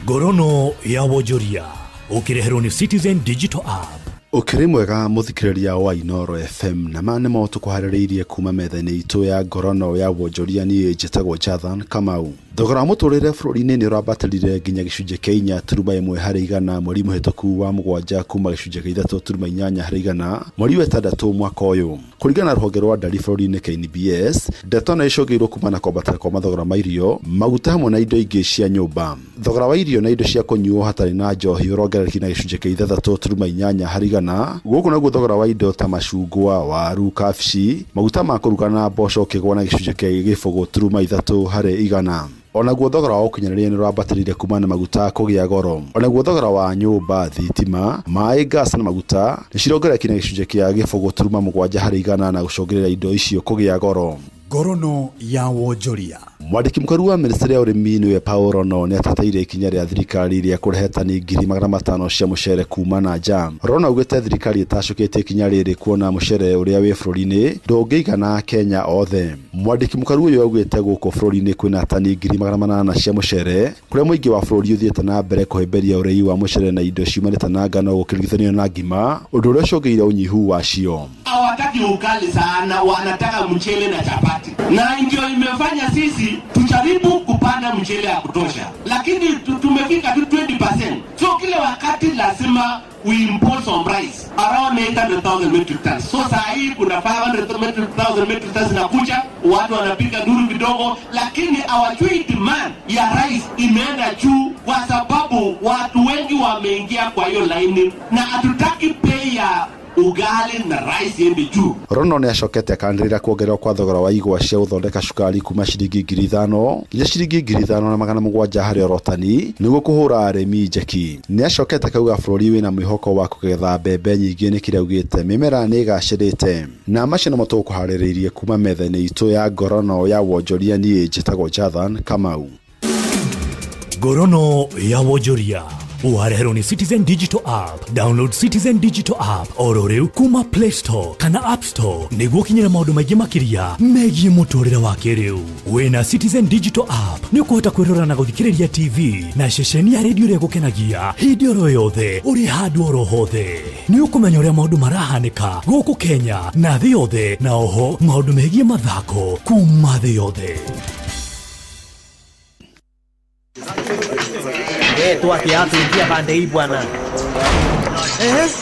Ngorono ya wonjoria ũkĩreherwo nĩ Citizen Digital App. Ũkĩrĩ mwega mũthikĩrĩria wa Inooro FM, na ma nĩmo tũkũharĩrĩirie kuma metha-inĩ itũ ya ngorono ya wonjoria. Niĩ njĩtagwo Jathan Kamau. Thogora wa mũtũrĩre bũrũri-inĩ nĩ ũrambatĩrire nginya gĩcunjĩ kĩa 4.1 harĩ igana mweri mũhĩtũku wa 7 kuma gĩcunjĩ kĩa 3.8 harĩ igana mweri wa 6 mwaka ũyũ. Kũringana na rũhonge rwa ndari bũrũri-inĩ KNBS, ndeto ĩno ĩcũngĩrĩirio kuma na kwambatĩra kwa mathogora ma irio, maguta hamwe na indo ingĩ cia nyũmba. Thogora wa irio na indo cia kũnyuo hatarĩ na njohi ũrongererekire na gĩcunjĩ kĩa 6.8 harĩ igana. Gũkũ naguo thogora wa indo ta macungwa, waru, kabici, maguta ma kũruga na mboco ũkĩgũa na gĩcunjĩ kĩa 0.3 harĩ igana. Onaguo thogora wa ũkinyanĩria nĩ ũrambatĩrire kuma na maguta kũgĩa goro. Onaguo thogora wa nyũmba, thitima, maĩ, gas na maguta nĩ cirongererekire na gĩcunjĩ kĩa 0.7 harĩ igana na gũcũngĩrĩria indo icio kũgĩa goro. Ngorono ya wonjoria. Mwandĩki mũkaru wa ministry ya ũrĩmi nĩwe Paul Rono nĩ ateteire ikinya rĩa thirikari rĩa kũrehe tani 500,000 cia mũcere kuma na nja. Rono augĩte thirikari ĩtacũkĩtie ikinya rĩrĩ kuona mũcere ũrĩa wĩ bũrũri-inĩ ndũngĩigana Kenya othe. Mwandĩki mũkaru ũyũ augĩte gũkũ bũrũri-inĩ kwĩna tani 800,000 cia mũcere, kũrĩa mũingĩ wa bũrũri ũthiĩte na mbere kũhĩmbĩria ũrĩi wa mũcere na indo ciumanĩte na ngano gũkĩringithanio na ngima, ũndũ ũrĩa ũcũngĩrĩire ũnyihu wacio. Hawataki ukali sana, wanataka mchele na chapati, na ndio imefanya sisi tujaribu kupanda mchele ya kutosha, lakini tumefika tu 20%. So kila wakati lazima we import some rice around 800,000 metric tons. So saa hii kuna 500,000 metric tons inakuja, watu wanapiga duru kidogo, lakini hawajui demand ya rice imeenda juu kwa sababu watu wengi wameingia kwa hiyo laini, na hatutaki bei ya ugali na rice iende juu. Rono nĩ acokete akanĩrĩra kuongererwo kwa thogora wa igwa cia gũthondeka cukari kuma ciringi 5,000 nginya ciringi 5,700 harĩ orotani nĩguo kũhũra arĩmi njeki. Nĩ acokete akauga bũrũri wĩna mwĩhoko wa kũgetha mbembe nyingĩ nĩ kĩrĩa augĩte mĩmera nĩ ĩgacĩrĩte. Na macio nĩmo tũgũkũharĩrĩirie kuma metha-inĩ itũ ya ngorono ya wonjoria. Niĩ njĩtagwo Jathan Kamau. Ngorono ya wonjoria ũwareherwo nĩ Citizen Digital App. Download Citizen Digital App oro rĩu kuma Play Store kana App Store nĩguo ũkinyĩre maũndũ maingĩ makĩria megiĩ mũtũrĩre wa kĩrĩu. Wĩna Citizen Digital App nĩ ũkũhota kwĩrora na gũthikĩrĩria TV na ceceni ya redio ĩrĩa ĩgũkenagia hĩndĩ oro yothe ũrĩ handũ oro hothe. Nĩ ũkũmenya ũrĩa maũndũ marahanĩka gũkũ Kenya na thĩ yothe, na oho maũndũ megiĩ mathako kuma thĩ yothe. Toa kiatu, ingia pande hii bwana.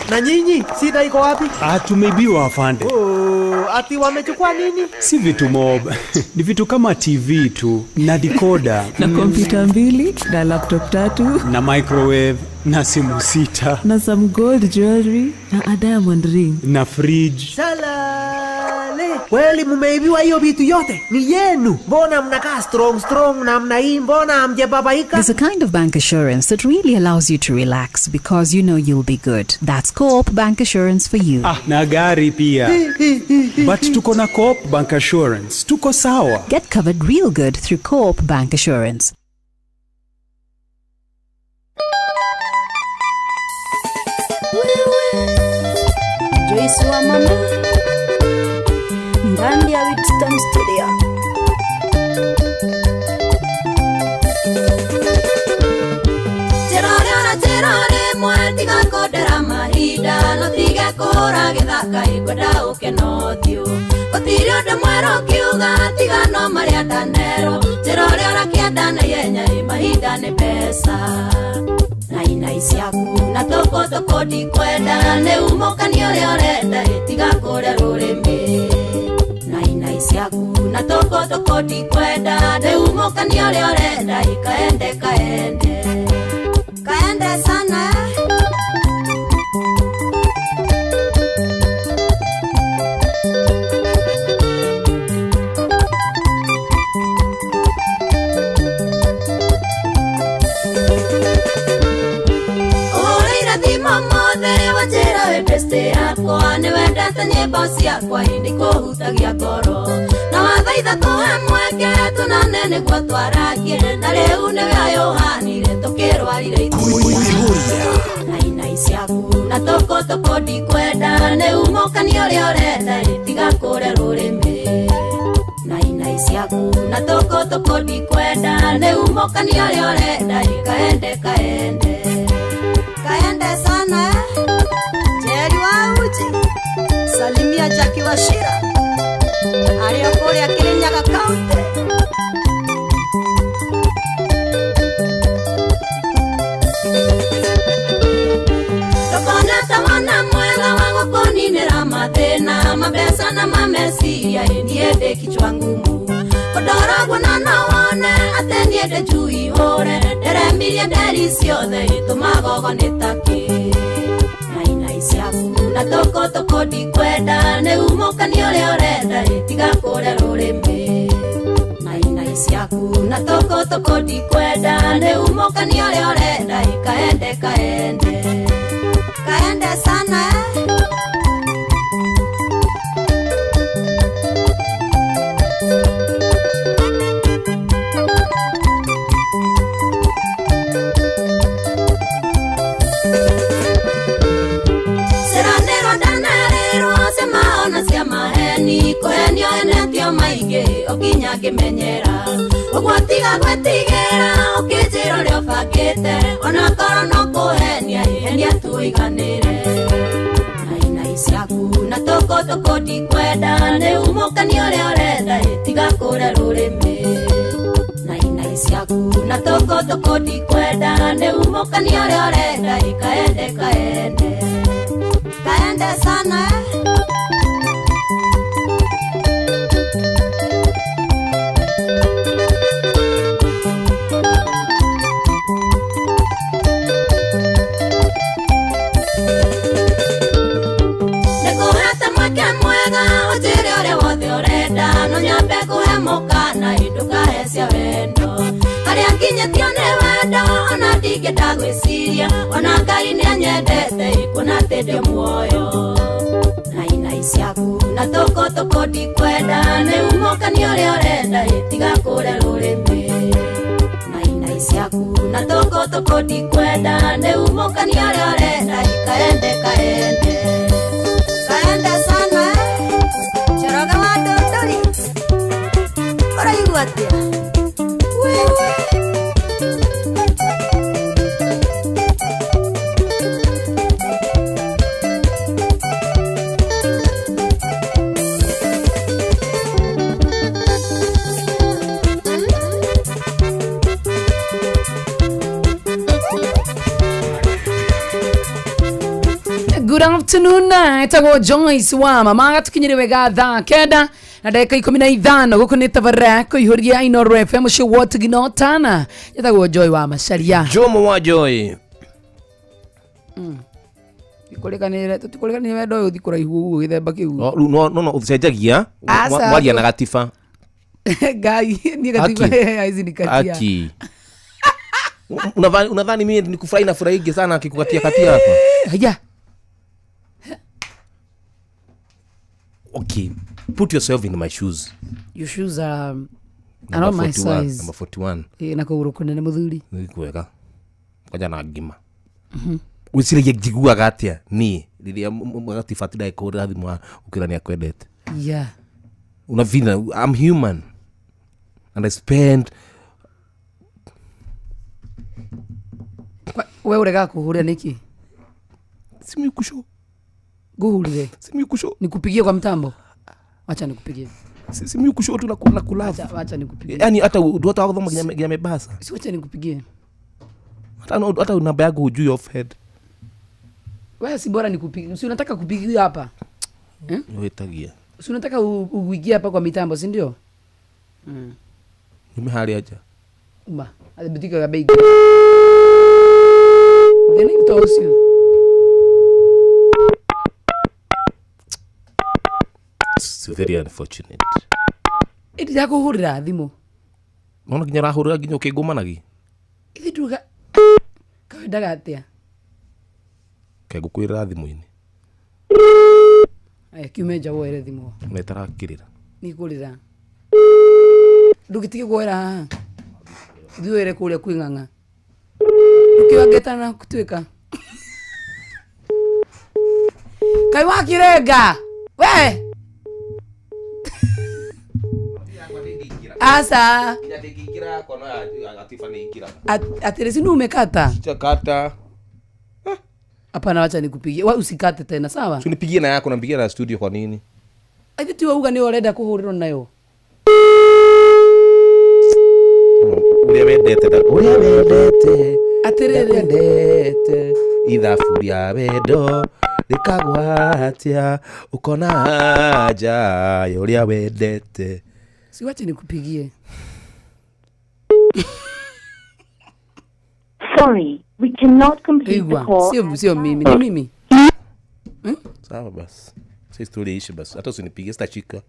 Na nyinyi shida iko wapi? Tumeibiwa afande. Oh, ati wamechukua nini? Si vitu mob. Ni vitu kama TV tu na decoder na kompyuta 2 na laptop 3 na microwave na simu 6 na some gold jewelry na a diamond ring na fridge. Salale. Kweli mumeibiwa hiyo vitu yote? Ni yenu. Mbona mnakaa strong strong namna hii? Mbona hamjababaika? There's a kind of bank assurance that really allows you to relax because you know you'll be good. That's Co-op Bank Assurance for you. Na gari pia. But tuko na Co-op Bank Assurance. Tuko sawa. Get covered real good through Co-op Bank Assurance. Joyce wa mama ndani ya Winston Studio. Ndĩratũra gĩthaka ĩngwenda ũke na ũthiũ. Gũtirĩ ũndũ mwerũ ũkiuga tiga no marĩa ndanerwo. Njĩra ũrĩa ũrakĩenda na ihenya ĩ mahinda nĩ mbeca. Na inai ciaku na tũkũ ndikwenda nĩ umũkani ũrĩa ũrenda ĩ tiga kũrĩa rũrĩmĩ. Na inai ciaku na tũkũ ndikwenda nĩ umũkani ũrĩa ũrenda ĩ kaende kaende. Kaende sana. Beste yakwa nĩ wendete nyĩmbo ciakwa ĩndĩ kũhutagia ngoro. Na wathaitha tũhe mweke tũnane nĩguo twaragie na rĩu nĩwe ayũhanire tũkĩrwarire ithuĩ. Na inai ciaku na tũkũ ndikwenda nĩ umũkani ũrĩa ũrenda ĩ tiga kũrĩa rũrĩmĩ. Na inai ciaku na tũkũ ndikwenda nĩ umũkani ũrĩa ũrenda ĩ kaende kaende. Kaende sana. Jerry wa Uji, salimia Jackie Wachira arĩa kũrĩa Kirinyaga County. Ndũkonete mwana mwega wa gũkũninĩra mathĩna mabeca na mameciria ĩ niĩ ndĩ kichwa ngumu. Kũndoragwo na no wone atĩ niĩ ndĩ njui hũre nderemirie nderi ciothe ĩtũmagogo nĩ takĩ. Ciaku na tũkũ ndikwenda nĩ umũkani ũrĩa ũrenda ĩ tiga kũrĩa rũrĩmĩ. Na inai ciaku na tũkũ ndikwenda nĩ umũkani ũrĩa ũrenda ĩ kaende kaende. Kaende sana. Kũhenio enetio maingĩ ũkinya ngĩmenyera. Ũguo tiga gwĩtigĩra ũkĩnjĩra ũrĩa ũbangĩte onakorwo no kũhenia henia tu ũiganĩre. Na inai ciaku na tũkũ ndikwenda nĩ umũkani ũrĩa ũrenda ĩ tiga kũrĩa rũrĩmĩ. Na inai ciaku na tũkũ ndikwenda nĩ umũkani ũrĩa ũrenda ĩ kaende kaende. Kaende sana. No nyambe kũhe mũkana ĩ ndũkahe cia wendo. Harĩa nginyĩtio nĩ wendo ona ndingĩenda gwĩciria ona Ngai nĩanyendete ĩ kuona atĩ ndĩ muoyo. Na inai ciaku na tũkũ ndikwenda nĩ umũkani ũrĩa ũrenda ĩ tiga kũrĩa rũrĩmĩ. Na inai ciaku na tũkũ ndikwenda nĩ umũkani ũrĩa ũrenda ĩ kaende kaende. Kaende sana. Njoroge wa Ndũndũri ũraigua atĩa? Wewe. Good afternoon, etagwo Joyce wa mama gatukinyire wega thaa 9 na ndagĩka 15 gũkũ nĩ tabarĩra kũihũria Inooro FM mũciĩ wa Tigino Tana etagwo Joy wa Macharia. Jomo wa Joy. Tũtikũrĩkanĩre wendo ũyũ ũthiĩ kũraihu ũguo gĩthemba kĩu. No no no ũcenjagia mwaria na gatiba. Ngai niĩ gatiba hizi ni katia. Aki. Unadhani mimi nikufurahi na furahigi sana akikukatia katia hapa? Haya. Okay, put yourself in my shoes. Your shoes are not my size. Number 41. Na kũgũrũ kũnene mũthuri. Nĩ kwega. Kwanja na ngima. Wĩciragia njiguaga atĩa niĩ rĩrĩa gatiba ndagĩkũhũrĩra thimũ ũkĩra nĩakwendete. Yeah. Unavina, I'm human. And I spend We ũregaga kũhũrĩra nĩkĩ? Simu kusho. Nguhurire. Simikusho. Nikupigie kwa mtambo. Acha nikupigie. Simikusho tu na kulava. Acha nikupigie. Yaani hata hata wathoma nginya mebasa. Si wacha nikupigie. Hata namba yangu hujui off head. Wewe si bora nikupigie. Si unataka kupigia hapa? Eh? Wetagia. Si unataka uingie hapa kwa mitambo, si ndio? Nime hali aja. Uma, athibitika ya bei. Then it also. It's very unfortunate. Iti yakuhurira thimu. Nona nginya rahurira nginya ukingumanagia. Ithi tuga kawendaga atia? Ke ngukwirira thimu-ini. Aya kiume nja woere thimu. Na itarakirira. Nikurira. Ndugitige kuoera haha. Thiĩ wĩre kũrĩa kwĩ ng'ang'a. Ũkĩwangetana gũtuĩka. Kai wakirenga. We. Asa. Atĩrĩ si umekata? Sijakata. Hapana, wacha nikupigie. Wa usikate tena, sawa? Si unipigie na yako, nampigia na studio kwa nini? Athi tu wauga ni urenda kuhurirwo nayo. Uria wendete da. Uria wendete. Atiriri wendete. Ithabu ria wendo rikagwatia ukona haja ya uria wendete. Si wacha nikupigie. Sorry, we cannot complete the call. Sio mimi, ni mimi. Sawa basi. Sisi story ishi basi. Hata usinipigie sitachika.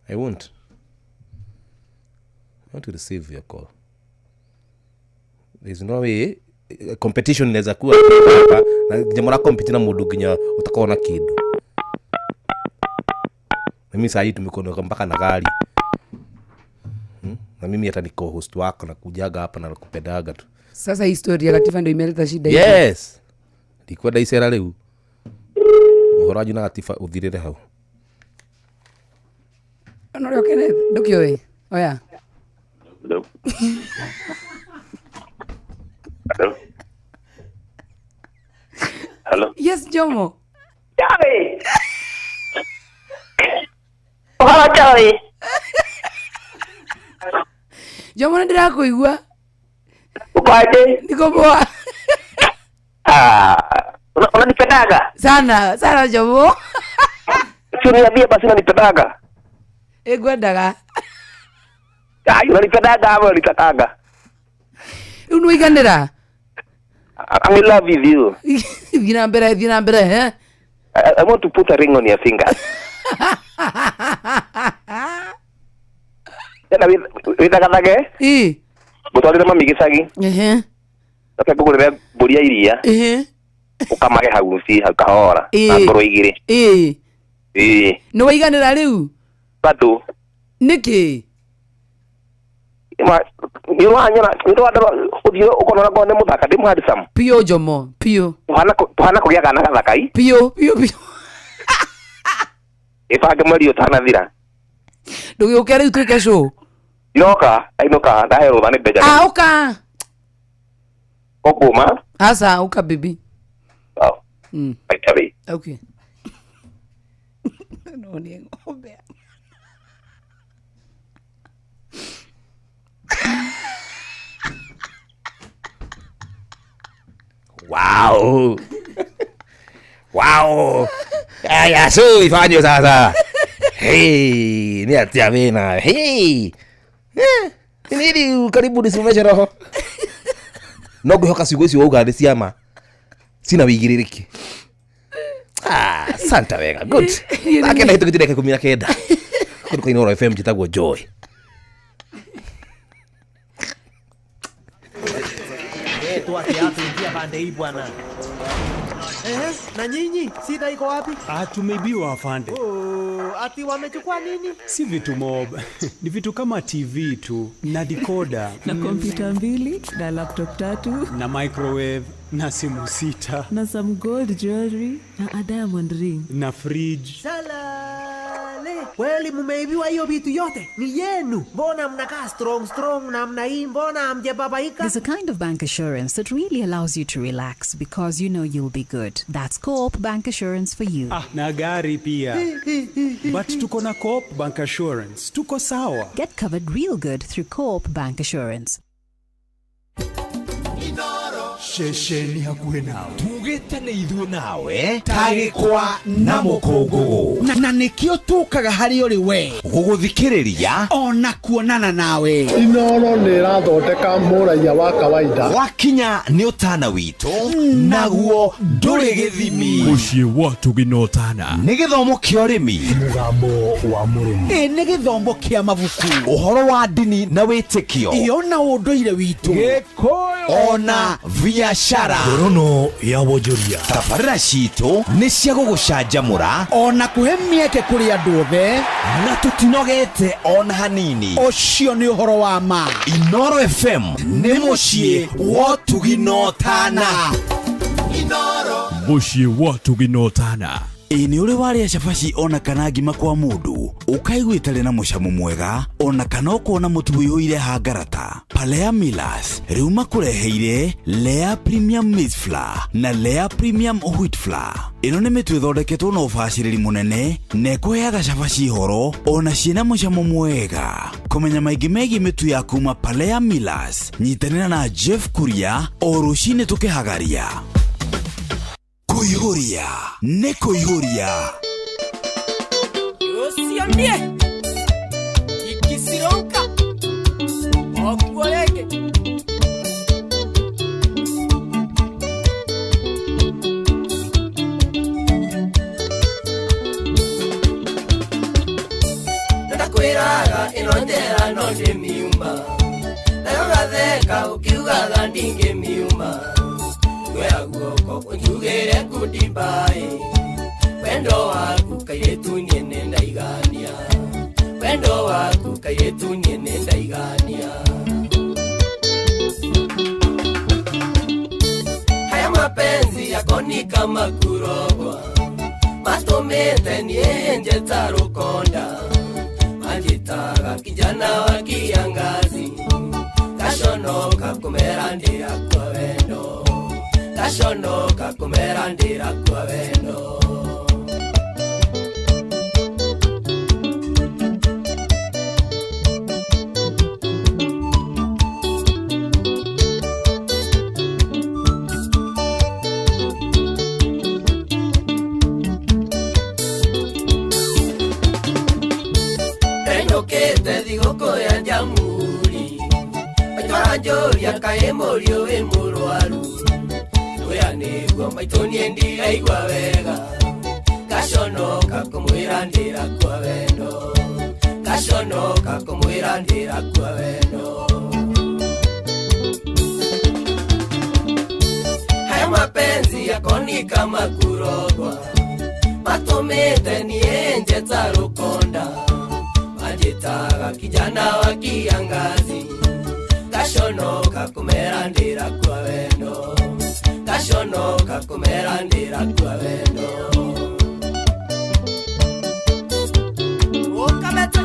I won't. I want to receive your call. There's no way competition inaweza kuwa hapa na jambo la compete na mundu nginya utakona kindu. Mimi saa hii tumekondoka mpaka na gari. Na mimi hata ni co-host wako na kujaga hapa na nakupendaga tu. Sasa hii story ya Latifa ndio imeleta shida hii. Yes. Ndikwenda icera riu. Uhoro wanyu na Latifa uthirire hau. Ono rĩo Kenneth, ndũkĩũĩ? Oya. Hello. Hello. Hello. Yes, Jomo. Joey. Ũhoro Joey. Jomo nĩ ndĩrakũigua. Uko aje? Niko poa. Ah, unanipendaga? Sana, sana Jomo. Si uniambie basi unanipendaga. Ngwendaga. Ai, unanipendaga ama unanitakaga? Rĩu nĩwaiganĩra? I'm in love with you. Thiĩ na mbere, thiĩ na mbere, eh? I want to put a ring on your finger. Tena withagathage? Ĩ. Ngũtwarĩre mami gĩcagi. Ehe. Reke ngũgũrĩre mbũri ya iria. Ehe. Ũkamage hau mũciĩ hau kahora. Ĩ. Na ngũrwe igĩrĩ. Ĩ. Ĩ. Nĩwaiganĩra rĩu? Bado. Nĩkĩ? Nĩũranyona nĩũrandora ũthiũ ũkonora ngorwo nĩ mũthaka ndĩ handsome. Piũ Jomo, piũ. Tũhana kũgĩa kana gathaka i. Piũ, piũ, piũ. Ĩbange mweri ũyũ ũtanathira. Ndũgĩũke rĩu twĩke show. Ndiroka, ainũka, ndahe rũtha nĩ Benjamin. Ah, ũka. Ũkuma? Aca, ũka baby. Sawa. Bye. Okay. No nĩ ng'ombe. Wow. Wow. Aya, so ifanywe sasa. Hey, ni atia wena. Hey. Nini karibu nisomeshe roho. No ngwihoka ciugo icio wauga nĩ ciama. Cina wĩigĩrĩrĩki. Ah, santa wega. Good. Akenda hĩtũkĩtie ndagĩka 19. Kũndũ kwa Inooro FM njĩtagwo Joy. Na nyinyi shida iko wapi? Ah, tumeibiwa afande. Oh, ati wamechukua nini? Si vitu mob. Ni vitu kama TV tu na decoder na kompyuta 2 na laptop 3 na microwave na simu 6 na some gold jewelry na a diamond ring na fridge. Salale. Kweli mumeibiwa hiyo vitu yote? Ni yenu. Mbona mnakaa strong strong namna hii? Mbona hamjababaika? There's a kind of bank assurance that really allows you to relax because you know you'll be good. That's Co-op Bank Assurance for you. Ah, na gari pia. But tuko na Co-op Bank Assurance. Tuko sawa. Get covered real good through Co-op Bank Assurance. Ceceni hakuhĩ nawe. Tugĩte nĩ ithuĩ nawe tagĩkwa na mũkũngũgũ. Na nĩkĩo tũkaga harĩ ũrĩ we gũgũthikĩrĩria ona kuonana nawe. Inoro nĩ ĩrathondeka mũraiya wa kawaida. Wakinya nĩ ũtana witũ naguo ndũrĩ gĩthimi. Mũciĩ wa Tũgina Ũtana. Nĩ gĩthomo kĩa ũrĩmi. Mũgambo wa mũrĩmi. Ĩ nĩ gĩthomo kĩa mabuku. Ũhoro wa ndini na wĩtĩkio. Ĩ ona ũndũire witũ. Gĩkũyũ ona biashara. Ngorono ya wonjoria. Tabarĩra citũ nĩ cia gũgũcanjamũra ona kũhe mĩeke kũrĩ andũ othe, na tũtinogete ona hanini. Ũcio nĩ ũhoro wa ma. Inoro FM nĩ mũciĩ wa Tũgina Ũtana. Mũciĩ wa Tũgina Ũtana. Ĩ nĩ ũrĩ warĩa cabaci ona kana ngima kwa mũndũ ũkaigua ĩtarĩ na mũcamo mwega ona kana ũkona mũtu ũiyũire hangarata? Palea Millers rĩu makũreheire Lea Premium Maize Flour na Lea Premium Wheat Flour. Ĩno nĩ mĩtu ĩthondeketwo na ũbacĩrĩri mũnene na ĩkũheaga cabaci horo ona ciĩna mũcamo mwega. Kũmenya maingĩ megiĩ mĩtu ya kuma Palea Millers, nyitanĩra na Jeff Kuria o rũcinĩ tũkĩhagaria. Kũihũria nĩ kũihũria. Ũcio niĩ ikisironka okuo rĩngĩ. Ndakwĩraga ĩno njera no ndĩmiuma, nayo gatheka ũkiugaga ndingĩmiuma. Ngwĩra guoko ũnjugĩre ngundi mbaĩ, wendo waku kairĩtu niĩ nĩndaigania, wendo waku kairĩtu niĩ nĩndaigania. Haya mapenzi yako ni kama kurogwa, matũmĩte niĩ nje ta rũkonda, manjĩtaga kijana wa kiangazi, ngaconoka kũmera ndĩrakua wendo, ngaconoka kũmera ndĩrakua wendo. Enyũkĩte thigũkũ ya Jamhuri, maitũ aranjũria kaĩ mũriũ wĩ mũrwaru. Ngwĩra nĩguo maitũ niĩ ndiraigua wega, ngaconoka kũmwĩra ndĩrakua wendo, ngaconoka kũmwĩra ndĩrakua wendo. Haya mapenzi yako ni kama kurogwa, matũmĩte niĩ nje ta rũkonda, manjĩtaga kijana wa kiangazi, ngaconoka kũmera ndĩrakua wendo, ngaconoka kũmera ndĩrakua wendo. Ũkamete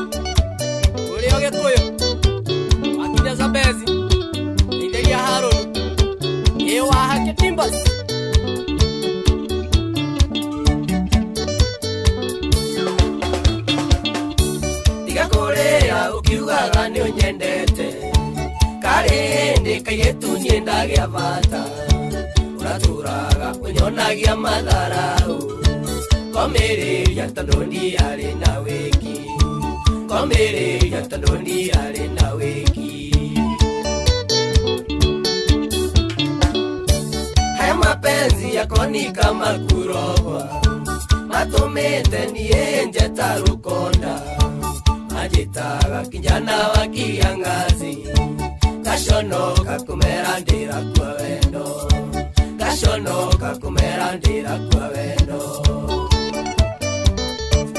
ũrĩa Gĩkũyũ wakinya Zambezi ndeithagia Harũni ĩ wa Hake Timbers. Tiga kũrĩra ũkiugaga nĩ ũnyendete, karĩ hĩndĩ kairĩtu niĩ ndagĩa bata, ũratũraga ũnyonagia matharau, komĩrĩria tondũ ndiarĩ na wĩki, komĩrĩria tondũ ndiarĩ na wĩki. Haya mapenzi yako ni kama kurogwa, matũmĩte niĩ nje ta rũkonda, manjĩtaga kijana wa kiangazi, ngaconoka kũmera ndĩrakua wendo, ngaconoka kũmera ndĩrakua wendo.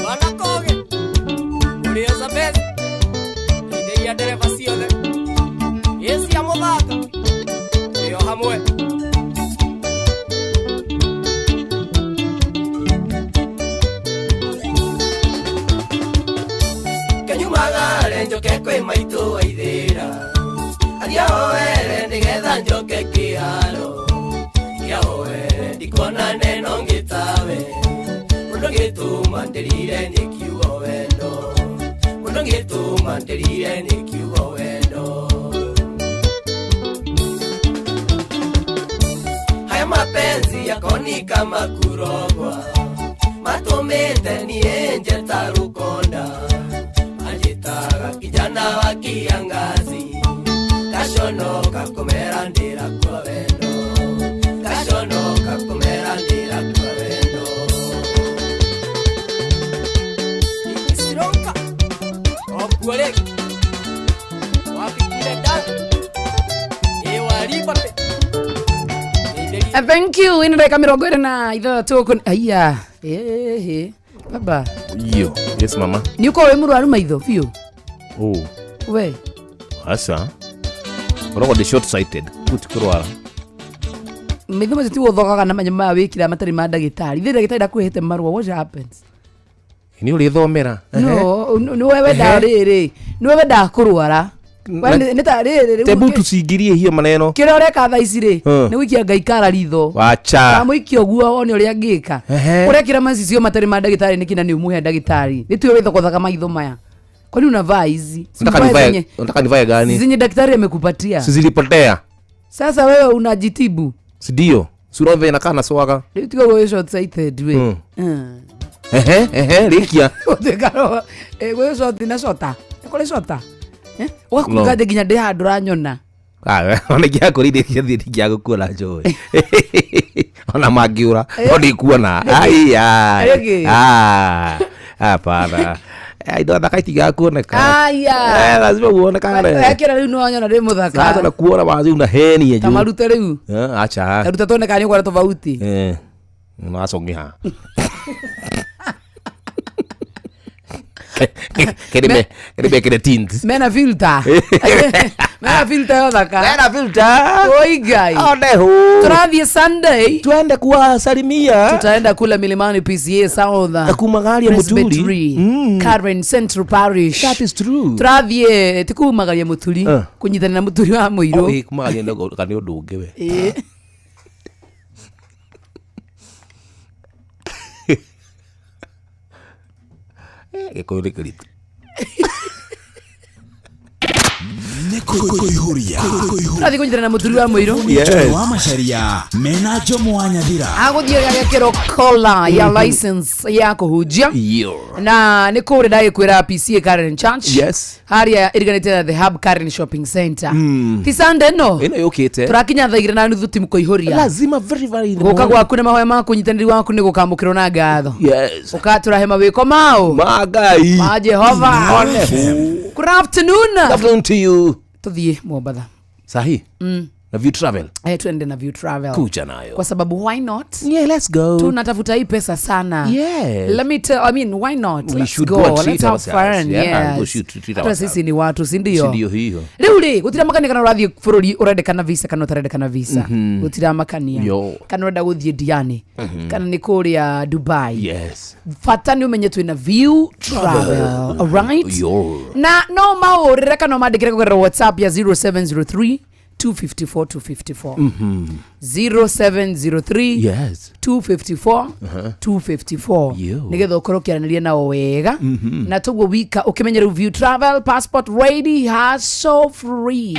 Bwana Koge ũrĩa Zambezi ndeithagia ndereba ciothe ĩ cia mũthaka ĩyo hamwe. Kwĩ maitũ wa ithĩra Athiahoere nĩgetha njoke kĩharo Ndiahoere ndikuona neno ngĩtawe Mũndũ ngĩtũma ndĩrire nĩ kiugo wendo Mũndũ ngĩtũma ndĩrire nĩ kiugo wendo Haya mapenzi yako ni kama kurogwa Matumĩte niĩ njeta rũkonda Anjĩtaga kijana wa kiangazi Kashonoka kũmera ndĩra kwa wendo Kashonoka kũmera ndĩra kwa wendo Ikisironka Okuore Wapi kule ndani Ewa Liberty. Thank you. Ino ndagĩka 26 kũ aya. Ehe. Baba. Yo, yes mama. Nĩ ũkorwo wĩ mũrwaru maitho biũ. Oh, We. asa. Ũrogwo ndĩ short sighted. Kuu ti kũrwara. Maitho macio ti gũthogaga na manya maya wĩkĩra matarĩ ma ndagĩtarĩ. Ithe ndagĩtarĩ ndakũhete marũa. What happens? Nĩ ũrĩthomera. No, nĩ we wendaga rĩrĩ. Nĩ we wendaga kũrwara. We nĩ ta rĩrĩ. Tebu tusiingirie hiyo maneno. Kĩrĩa ũreka thaa ici rĩ, nĩ gũikia Ngai kara ritho. Wacha. Kamũikia ũguo wone ũrĩa angĩka. Ũrekĩra macicio matarĩ ma ndagĩtarĩ nĩkĩ na nĩ ũmũhe ndagĩtarĩ. Nĩ tiwe wĩthogothaga maitho maya. Kwani unavaa hizi? Si Unataka uvae nivae, zenye unataka nivae gani? zenye daktari amekupatia. Si zilipotea. Sasa wewe unajitibu. Si ndio? Sura inakaa na swaga. Rĩu tiga gwĩ short sighted we. Ehe, ehe, rikia. Ũtuĩka gwĩ short na shota. Nĩ kũrĩ shota. Ũgakunga thĩ nginya ndĩ handũ ũranyona. Ah, ona ingĩakũrire gĩathiĩ ndingĩagũkuona njũĩ. Ona mangĩũra, no ndikuona. Aiya. Rĩngĩ. Ah, hapana. Indo thaka itigakuoneka. Aya. Lazima uonekane. Wekĩra rĩu nĩwanyona ndĩ mũthaka. Sasa nakuona wazi una heni Ta juu. marute rĩu. Acha. Taruta tuone kana nĩ ũkuona tofauti. Nasongeha. Kerebe, kerebe kere tint. Mena filter. Mena filter yo thaka. Mena filter. Oi Ngai. Onehu. Turathiĩ Sunday. Tuende kuwasalimia. Tutaenda kule Milimani PCA South. Na kumagaria Muturi. Presbytery. Karen Central Parish. That is true. Turathiĩ ti kumagaria Muturi. Kũnyitanĩra na Muturi wa Mũirũ. Oh, kumagaria nĩ kana ũndũ ũngĩ we. Ĩĩ. Gĩkũyũ nĩ kĩritũ. Nĩ kũihũria. Turathiĩ kũnyitanĩra na Muturi wa Mũirũ. Yes. Wa Macharia mena Jomo wa Nyathira. Agũthiĩ agekĩrwo kola ya license ya kũhunjia. Na nĩ kũrĩa ndagĩkwĩra PCA Karen Church. Yes. Harĩa ĩriganĩte na The Hub Karen Shopping Center. Ti Sunday no. Ĩno yũkĩte. Tũrakinya thaa 2:30 timu kũihũria. Lazima very very in the Gũka morning. gwaku na mahoya ma kũnyitanĩri waku nĩ gũkamũkĩrwo na ngatho. Yes. Ũkatũrahe mawĩko mao. Ma Ngai. Ma Jehova. Onehu. Good afternoon. Good afternoon to you. Tuthiĩ Mombatha. Sahi. Na View Travel. Tuende na View Travel. Kuja nayo. Kwa sababu why not? Yeah, let's go. Tunatafuta hii pesa sana. Yes. Let me tell, I mean, why not? We Let's should go. go and treat Let's have ourselves. fun. Yeah, Yes. we should treat Hata ourselves. sisi ni watu, si ndio? Si ndio hiyo. Rĩu rĩ, gũtiramakania kana ũrathiĩ bũrũri ũrendekana visa kana ũtarendekana visa. Gũtiramakania. Yo. Kana ũrenda gũthiĩ Diani. Kana nĩ kũrĩa Dubai. Yes. Bata nĩ ũmenye twĩna View Travel. All right? Yo. Na no maũrĩre kana ũmandĩkĩre kũgerera WhatsApp ya 0703 254 254. 0703 Yes. 254 254. Yo. Nigetha ũkorwo ũkĩaranĩria nao wega. Na toguo wika ũkĩmenye rĩu View Travel passport ready hassle free.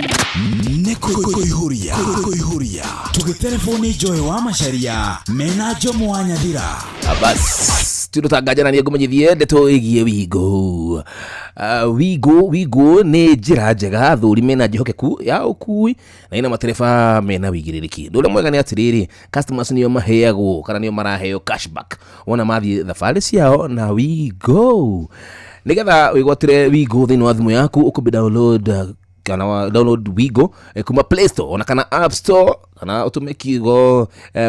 Nĩ kũihũria. Kũihũria. Tũgĩtelefoni Joy wa Macharia mena Jomo wa Nyathira. Bas tũtangaja nĩ ngũmenyithie ndeto ĩgiĩ Wigo. Wigo Wigo nĩ njĩra njega athuri mena njĩhokeku ya ũkui na ina matereba mena wĩigĩrĩrĩki. Ũndũ ũrĩa mwega nĩ atĩrĩrĩ, customers nĩo maheagwo kana nĩo maraheo cashback wona mathiĩ thabarĩ ciao na Wigo. Nĩgetha wĩgwatĩre Wigo thĩinĩ wa thimũ yaku ũkũmĩ download kana download Wigo kuma Play Store ona kana App Store kana utume kiugo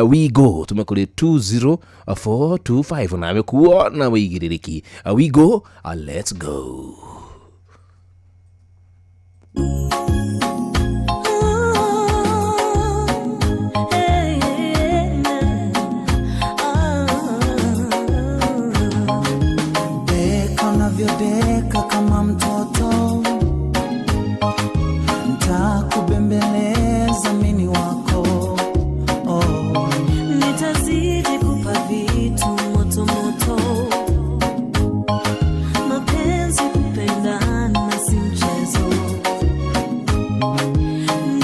Wigo utume kuri 20425 nawe kuo na wĩigĩrĩrĩki. Wigo, let's go. Deka unavyodeka kama mtoto, Nitakubembeleza mini wako oh. Nitazidi kupa vitu moto moto, mapenzi kupendana si mchezo,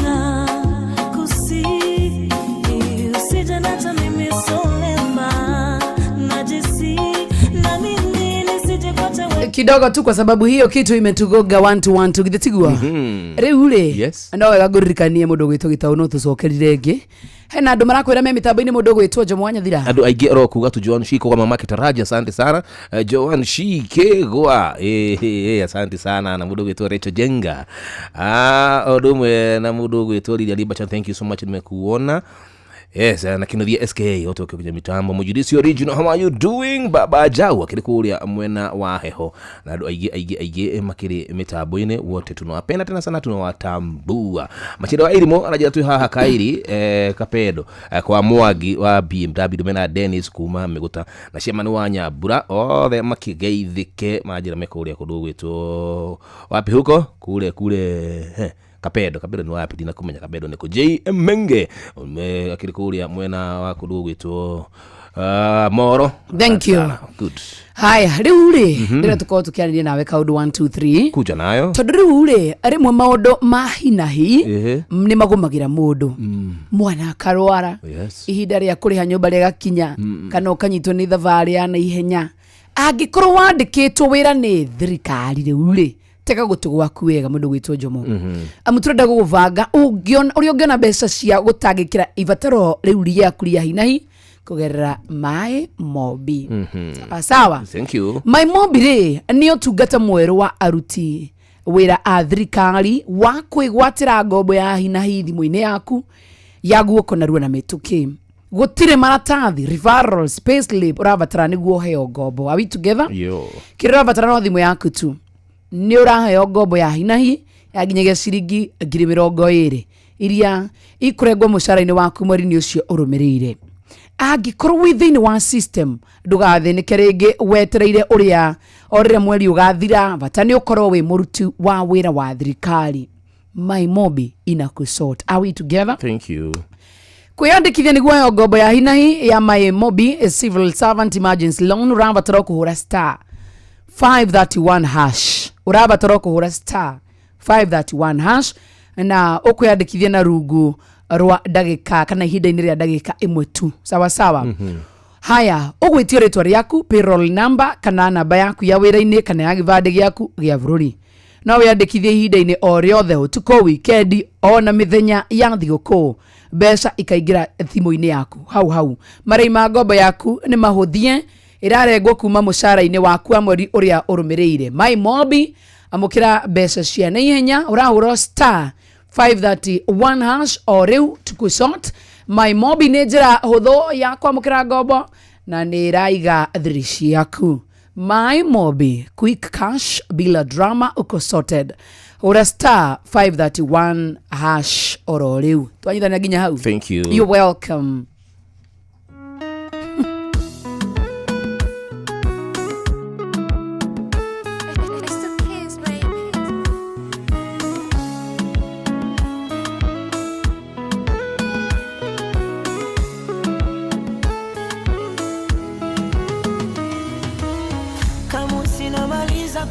na kusihi usije niacha mimi solema, najisi na mimi nisije kuacha wewe. Kidogo tu kwa sababu hiyo kitu imetugoga 1 to 1 2 githĩ tiguo? Rĩu rĩ, Yes. no wega ngũririkanie mũndũ ũgwĩtwo Gĩtaũ no tũcokerire ĩngĩ. Hena andũ marakwĩra me mĩtambo-inĩ mũndũ ũgwĩtwo Jomo Wanyathira. Andũ aingĩ orokuga tu Joan Shiko kwa mamake Taraja, asante sana. Joan Shikegwa, asante sana. Na mũndũ ũgwĩtwo Rachel Jenga, ũndũ ũmwe na mũndũ ũgwĩtwo Lidia Libacha, thank you so much, nimekuona. Yes, na Kinothia SK wote wakiwa kwenye mitambo. Mujudisi original, how are you doing? Baba Jau akĩrĩ kũrĩa mwena wa heho na andũ aingĩ aingĩ aingĩ makĩrĩ mĩtambo-inĩ, wote tunawapenda tena sana, tunawatambua. Machira wa Irimo anajira tu haha Kairi, Kapedo, kwa Mwangi wa BMW mena Dennis kuma Mĩgũta na Chairman wa Nyambura, othe makĩgeithĩke manjĩra me kũrĩa kũndũ gwĩtwo wapi huko kule kule, Kapedo. Kapedo ni wapi? Ndina kumenya Kapedo niko. JM Menge akĩrĩ kũrĩa mwena wa kũndũ gwĩtwo Moro. Thank you. Good. Haya, rĩu rĩ, ndĩrenda tũkorwo tũkĩarĩria nawe kaũndũ 1 2 3 kuja nayo tondũ rĩu rĩ, rĩmwe maũndũ ma hinahi nĩ magũmagĩra mũndũ, mwana akarwara, ihinda rĩa kũrĩha nyũmba rĩgakinya, kana ũkanyitwo nĩ thabarĩ ya naihenya. Angĩkorwo wandĩkĩtwo wĩra nĩ thirikari rĩu rĩ, tega gũtũ gwaku wega mũndũ gwĩtwo Jomo, amu tũrenda gũgũbanga ũrĩa ũngĩona mbeca cia gũtangĩkĩra ibataro rĩu rĩaku rĩa hinahi kũgerera My Mobi. Sawa sawa. Thank you. My Mobi rĩ, nĩ ũtungata mwerũ wa aruti wĩra a thirikari wa kwĩgwatĩra ngombo ya hinahi thimũ-inĩ yaku ya guoko narua na mĩtũkĩ. Gũtirĩ maratathi, referrals, payslip ũrabatara nĩguo ũheo ngombo. Are we together? Yo. Kĩrĩa ũrabatara no thimũ yaku tu. Nĩ ũraheo ngombo ya hinahi ya nginyagia ciringi 20,000 iria ikũrengwo mũcara-inĩ waku mweri-inĩ ũcio ũrũmĩrĩire. Angĩkorwo wĩ thĩinĩ wa system, ndũgathĩnĩke rĩngĩ wetereire ũrĩa o rĩrĩa mweri ũgathira, bata nĩ ũkorwo wĩ mũruti wa wĩra wa thirikari. My Mobi inakusort. Are we together? Thank you. Kwĩyandĩkithia nĩguo heo ngombo ya hinahi ya My Mobi Civil Servant Emergency Loan, ũrabatara kũhũra star 531 hash. Ũrabatara kũhũra star 531 hash na ũkwĩyandĩkithia na rungu rwa ndagĩka kana ihinda-inĩ rĩa ndagĩka ĩmwe tu. Sawa sawa. Haya, ũgwĩtio rĩtwa rĩaku, payroll number kana namba yaku ya wĩra-inĩ kana ya gĩbandĩ gĩaku gĩa bũrũri. No wĩyandĩkithie ihinda-inĩ o rĩothe, ũtukũ, wikendi, ona mĩthenya ya thigũkũ. Mbeca ikaingĩra thimũ-inĩ yaku hau hau. Marĩhi ma ngombo yaku nĩ mahũthie, ĩrarengwo kuma mũcara-inĩ waku wa mweri ũrĩa ũrũmĩrĩire. My Mobi, amũkĩra mbeca cia naihenya, ũrahũra star 531 hash o rĩu tukusort. My Mobi nĩ njĩra hũthũ ya kwamũkĩra ngombo na nĩ ĩraiga thiri ciaku. My Mobi, quick cash bila drama, uko sorted. Hũra star 531 hash oro rĩu. Twanyitania nginya hau. Thank you. You're welcome.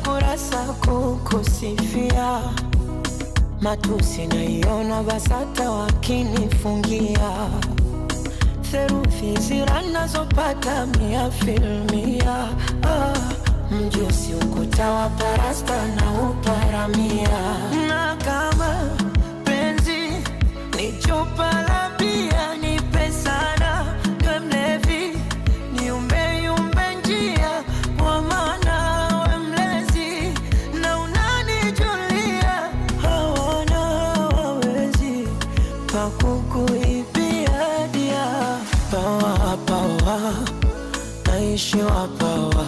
Kurasa kukusifia, matusi naiona basata wakinifungia, therufi zira nazopata mia filmia, mjusi ukuta wa parasta na uparamia, na kama penzi ni chupa la bia nipe sana, niwe mlevi niumbe yumbe njia kwa maana kukuibia dia. Pawa pawa naishi wa pawa,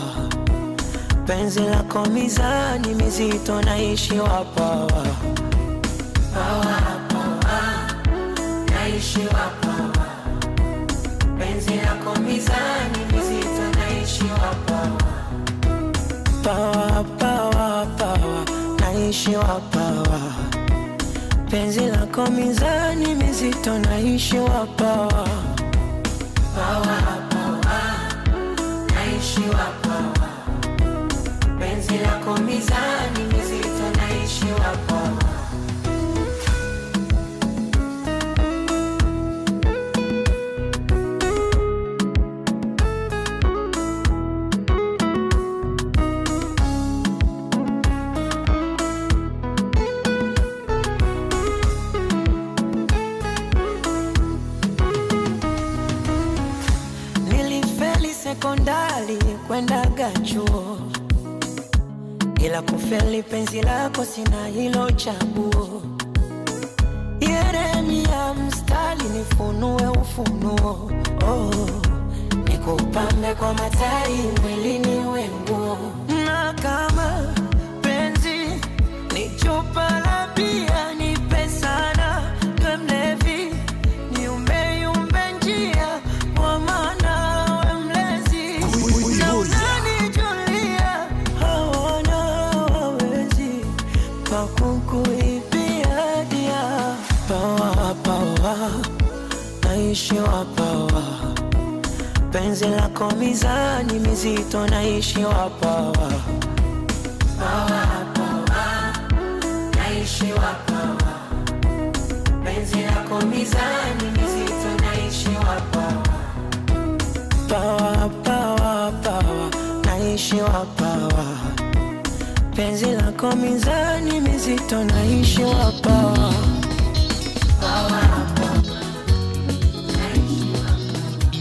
penzi lako mizani mizito naishi wa pawa. Pawa pawa naishi wa pawa, penzi lako mizani mizito naishi wa pawa. Pawa pawa pawa naishi wa pawa, Penzi lako mizani mizito naishi wa pawa. Pawa, pawa, naishi wa pawa. Penzi lako mizani mizito naishi wa pawa. Sekondari kwendaga chuo, ila kufeli penzi lako sina hilo chaguo. Yeremia mstari nifunue ufunuo, oh, nikupambe kwa matari mwilini wenguo. Na kama penzi ni chupa la bia nipe sana, we mlevi niumbe yumbe njia kwa maana kukuibia dia. Pawa, pawa, naishi wa pawa. Penzi lako mizani mizito naishi wa pawa. Pawa, pawa, naishi wa pawa. Penzi lako mizani mizito naishi wa pawa. Pawa, pawa, pawa, naishi wa pawa. Penzi lako mizani mizito naishi wa pawa. Pawa, pawa, naishi wa pawa.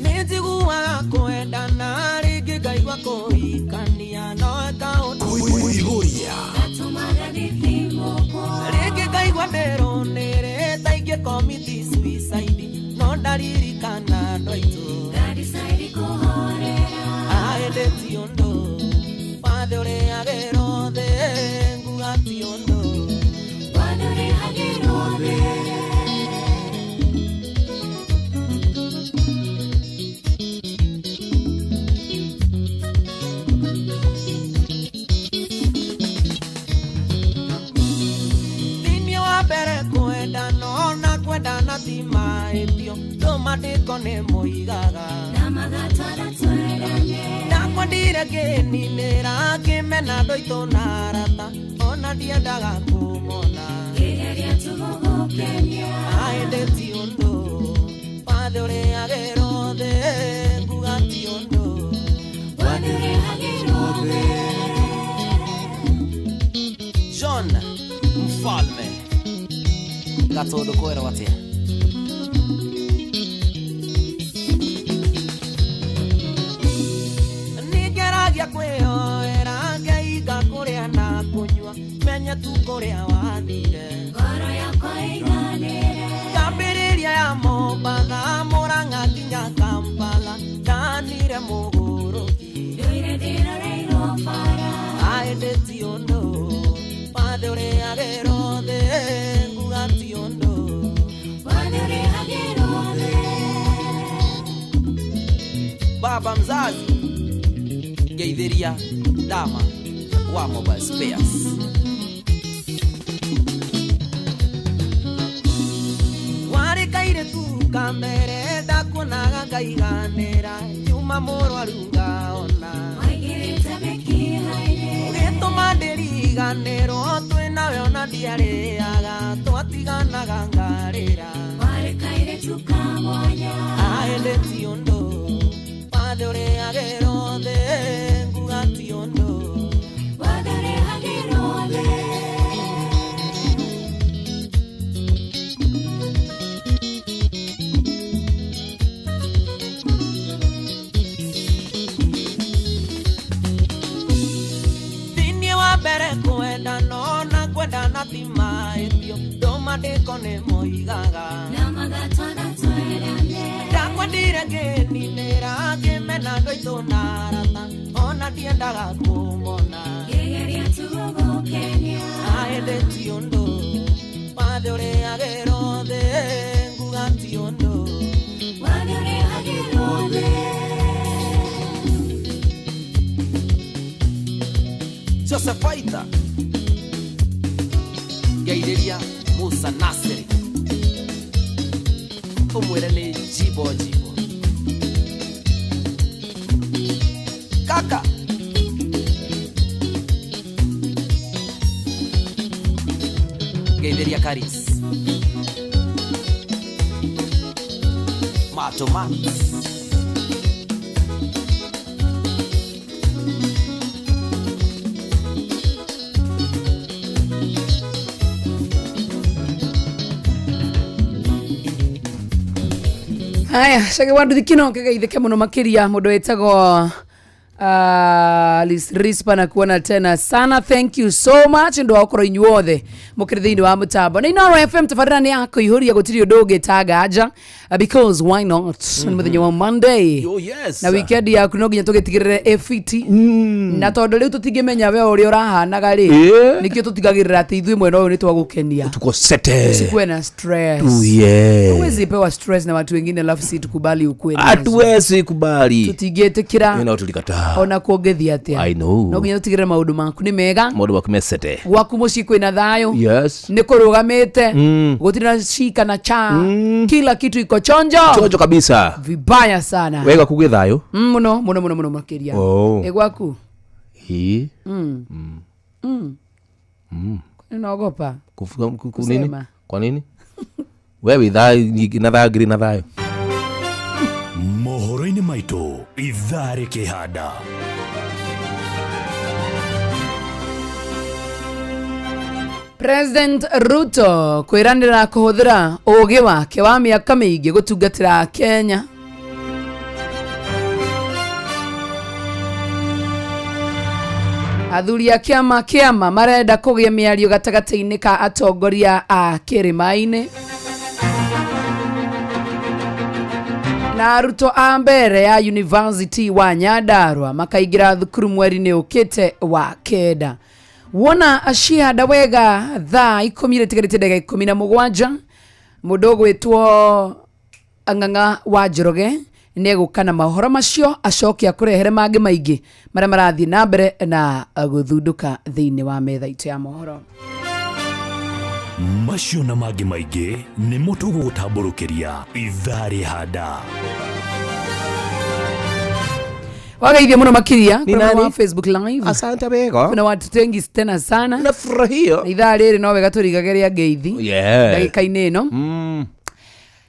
Nitiguaga kwendana rĩngĩ ngaigua kũhikania no eka Kuihuria rĩngĩ ngaigua ndĩrũnĩrĩte ingĩkomiti suicide no ndaririkana andũ aitũ. Aendeti ũndũ wathe ũrĩagĩrwo thĩ nguga ti ũndũ wathe ũrĩagĩrwo thĩ. Thĩinĩ wa mbere kwendana ona kwendana ti mahĩtio ndũmandĩko nĩ moigaga ndakwendire ngĩninĩra ngĩmena andũ aitũ na arata ona ndiendaga kũmona. Aĩndĩ ti ũndũ wathe ũrĩagĩrwo thĩ nguga ti ũndũ wathe ũrĩagĩrwo thĩ. John Mfalme Gatũndũ kwĩrwo atĩa? Ningeragia kwĩyoera ngeiga kũrĩa na kũnyua menye tu kũrĩa wathire ngoro yakwa ĩiganĩre. Ngambĩrĩria ya Mombatha Mũrang'a nginya Kampala ndanire mũgũrũki ndũire ndĩroreirwo bara. Aĩndĩ ti ũndũ wathe ũrĩagĩrwo thĩ nguga ti ũndũ wathe ũrĩagĩrwo thĩ. Baba mzazi ngeithiria dama wa mobile spares. Warĩ kairĩtu kamere ndakuonaga ngaiganĩra nyuma mũrwaru ngaona waingĩrĩte mĩkiha-inĩ ũgĩtũma ndĩriganĩrwo twĩ nawe ona ndiarĩaga twatiganaga ngarĩra. Warĩ kairĩtu ka mwanya Aĩndĩ ti ũndũ wathe ũrĩagĩrwo thĩ nguga ti ũndũ wathe ũrĩagĩrwo thĩ. Thĩinĩ wa mbere kwendana ona kwendana ti mahĩtio ndũmandĩko nĩ moigaga ndakwendire ngĩninĩra ngĩmena andũ aitũ na arata ona ndiendaga kũmona. Aĩndĩ ti ũndũ wathe ũrĩagĩrwo thĩ nguga ti ũndũ wathe ũrĩagĩrwo thĩ. Joseph Aitha Ngeithĩria Musa Nasiri ũmwĩre nĩ jibo jibo kaka Ngeithĩria Karis Mato Max Haya, cage wa nduthi kino kigeithike muno makiria mundu witagwo Alice Rispa na kuona tena sana. Thank you so much ndu wa gukorwo inyuothe mukiri thiini wa mutambo na Inoro FM tabarira ni ya kuihuria gutiri undu ungitanga nja. Because why not? Nĩ muthenya wa Monday. Oh, yes. Na weekend yaku no nginya tugitigirire ĩbiti na tondu riu tutingimenya we uria urahanaga ri nikio tutigagirira ati ithuĩ mwena ũyũ nĩ twagũkenia. Tuko sete. Usikuwe na stress. Tuye. Huwezi pewa stress na watu wengine alafu si tukubali ukue nazo. Hatuwezi kubali. Tutingĩtĩkĩra. You know, tulikataa. Ona kũngĩthiĩ atĩa. I know. No nginya tũtigĩrĩre maũndũ maku nĩ mega. Maũndũ maku me sete. Gwaku mũciĩ kwĩna thayũ. Yes. Nĩ kũrũgamĩte. Gũtirĩ na cika na cha. Kila kitu iko chonjo. Chonjo kabisa. Vibaya sana. We gwaku gwĩ thayũ? Mũno mũno mũno mũno makĩria. Oh. Ĩ gwaku? Ĩ. Kwani unaogopa? Kufuga nini? Kusema. Kwa nini? We wĩ thayũ na thayũ ngiri na thayũ. Mohoro-inĩ maitũ ithaa rĩkĩhanda. President Ruto kwĩranĩra kũhũthĩra ũũgĩ wake wa mĩaka mĩingĩ gũtungatĩra Kenya. Athuri a kĩama kĩama marenda kũgĩa mĩario gatagatĩ-inĩ ka atongoria a kĩrĩma-inĩ. Na arutwo a mbere ya University wa Nyandarua makaingĩra thukuru mweri-inĩ ũkĩte wa kenda. Wona acihanda wega thaa 10 ĩtigarĩte ndagĩka 17 mũndũ ũgwĩtwo Ng'ang'a wa Njoroge nĩegũka na mohoro macio acoke akũrehere mangĩ maingĩ marĩa marathiĩ na mbere na gũthundũka thĩinĩ wa metha itũ ya mohoro. Macio na mangĩ maingĩ nĩmo tũgũgũtambũrũkĩria ithaa rĩhanda. Wagaithia muno makiria Ni kuna nani? wa Facebook Live. Asante wega. Kuna watu wengi tena sana. Nafurahia. Na ithaa rĩrĩ no wega tũrigage rĩa ngeithi. Yeah. Ndagĩka-inĩ ĩno.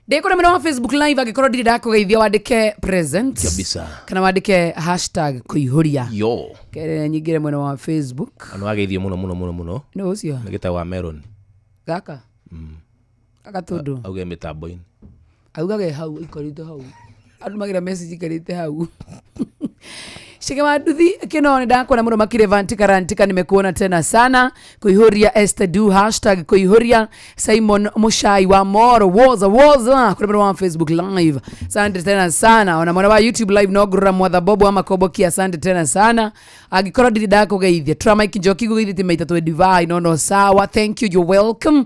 Ndĩkũra mwena wa Facebook Live angĩkorwo ndirĩ ndakũgeithia wandĩke present. Kabisa. Kana wandĩke hashtag kũihũria. Yo. Kere nyingĩre mwena wa Facebook. Nĩ wageithio mũno mũno mũno mũno. Nĩ ũcio? Nĩ gĩtagwo wa Meron. Gaka. Gaka tũndũ. Auge mĩtambo-inĩ. Augage hau ikorĩte hau. Andũmagĩra message ikarĩte hau. Shike wa nduthi kino nĩ ndakuona mũno makire Vantika Rantika, nimekuona tena sana. Kuihuria Esther Du hashtag kuihuria Simon Mushai wa Moro woza woza kuri mwena wa Facebook Live. Asante tena sana. Ona mwena wa YouTube Live no ngurura mwatha Bobo ama Koboki, asante tena sana. Angĩkorwo ndirĩ ndakũgeithia Tra Mike Njoki ngũgeithĩtie maita 25 no no sawa, thank you, you're welcome.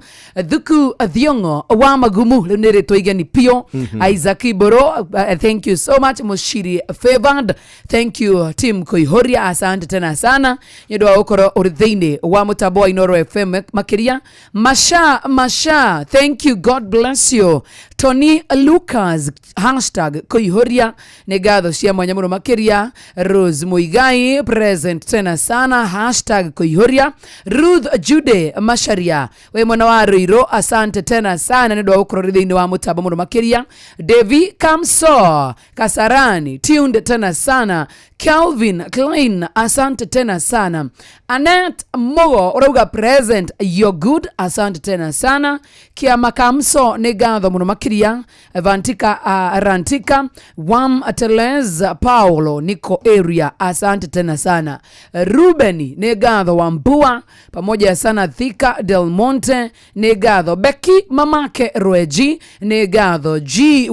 Thuku Thiong'o wa Magumu rĩu nĩ rĩtwa igeni piũ. Isaac Iboro, thank you so much. Mushiri Favored, thank you. Tim Koihoria, asante tena sana nĩ ũndũ wa gũkorwo ũrĩ thĩinĩ wa mũtambo wa Inoro FM makĩria. Masha Masha, thank you, God bless you. Tony Lucas hashtag Koihoria, nĩ ngatho cia mwanya mũno makĩria. Rose Muigai present tena sana hashtag Koihoria. Ruth Jude Macharia we mwena wa Ruiru, asante tena sana nĩ ũndũ wa gũkorwo ũrĩ thĩinĩ wa mũtambo mũno makĩria. Devi Kamso Kasarani tuned tena sana. Calvin Klein, asante tena sana. Annette Mogo urauga present, you're good, asante tena sana. Kiama Kamso nĩ ngatho mũno makĩria. Vantika Rantika Wam Teles Paulo niko area, asante tena sana. Ruben nĩ ngatho wa Mbua pamoja sana. Thika Del Monte nĩ ngatho. Becky mamake Rweji nĩ ngatho. GY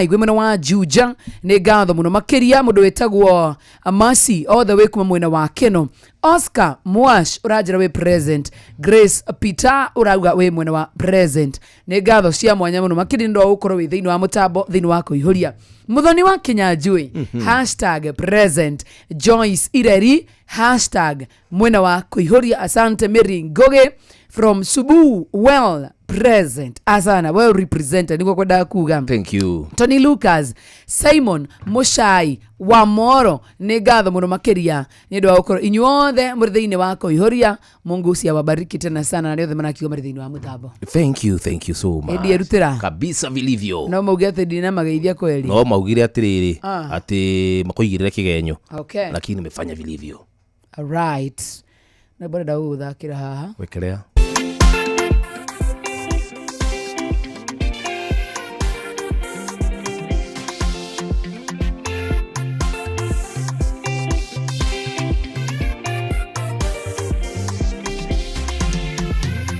gwĩ mwena wa Juja nĩ ngatho mũno makĩria. Mũndũ wĩtagwo Amasi all the way kuma mwena wa Keno, Oscar Mwash ũranjĩra wĩ present. Grace Peter ũrauga wĩ mwena wa present. Nĩ ngatho cia mwanya mũno makĩria nĩ ũndũ wa gũkorwo wĩ thĩinĩ wa mũtambo, thĩinĩ wa kũihũria. Muthoni wa Kinyanjui, hashtag present. Joyce Ireri, hashtag mwena wa kũihũria. Asante. Mary Ngugi from Subu, well present. Asana, well represented nĩguo kwendaga kuga. Thank you. Tony Lucas, Simon Mushai wa Moro, nĩ ngatho mũno makĩria nĩ ũndũ wa gũkorwo inyuothe mũrĩ thĩinĩ wa kũihũria. Mungu siawabariki tena sana na arĩa othe marakiuga marĩ thĩinĩ wa mũtambo. Thank you, thank you so much. Ndierutĩra. Kabisa vilivyo. No mauge atĩ ndinamageithia kweli. No maugire atiriri Ah. ati makuigirire kigenyo. Okay. Lakini nimefanya vilivyo. Alright. Na bora gũgũthakĩra haha. Wekelea.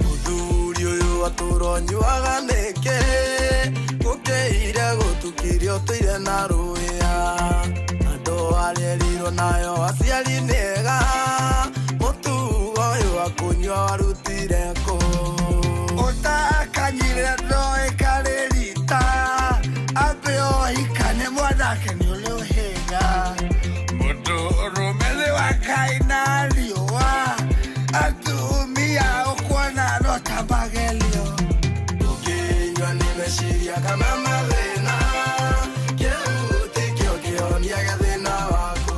Mũthuri ũyũ atũronyuaga nĩkĩ gũkĩire gũtukirie ũtũire na rũĩa andũ arĩerirwo nayo aciari nĩega mũtugo ũyũ wa kũnyua warutire kũ. Ũtakanyire ndoĩkarĩ rita ambe ohika nĩ mwanake nĩ ũrĩ ũhĩga mũndũ ũrũme nĩ wa Ngai na riũa atumia ũkuona no ta magerio. Ũkĩnyua nĩ meciria kana mathĩna kĩu tikĩo kĩhonia gĩa thĩna waku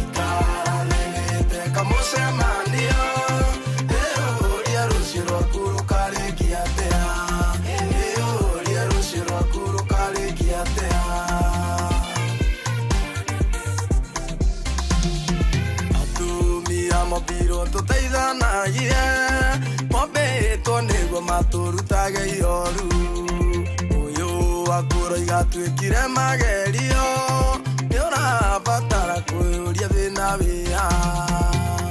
ikara thĩgĩte kamũcemanio ĩũrie rũciũ rwaku rũkarĩkia atĩa ĩũrie rũciũ rwaku rũkarĩkia atĩa. Atumia mombirwo tũteithanagie mombĩtwo nĩguo matũrutage ihoru ũyũ wakũroiga twĩkire magerio nĩ ũrabatara kwĩyũria thĩna wĩa.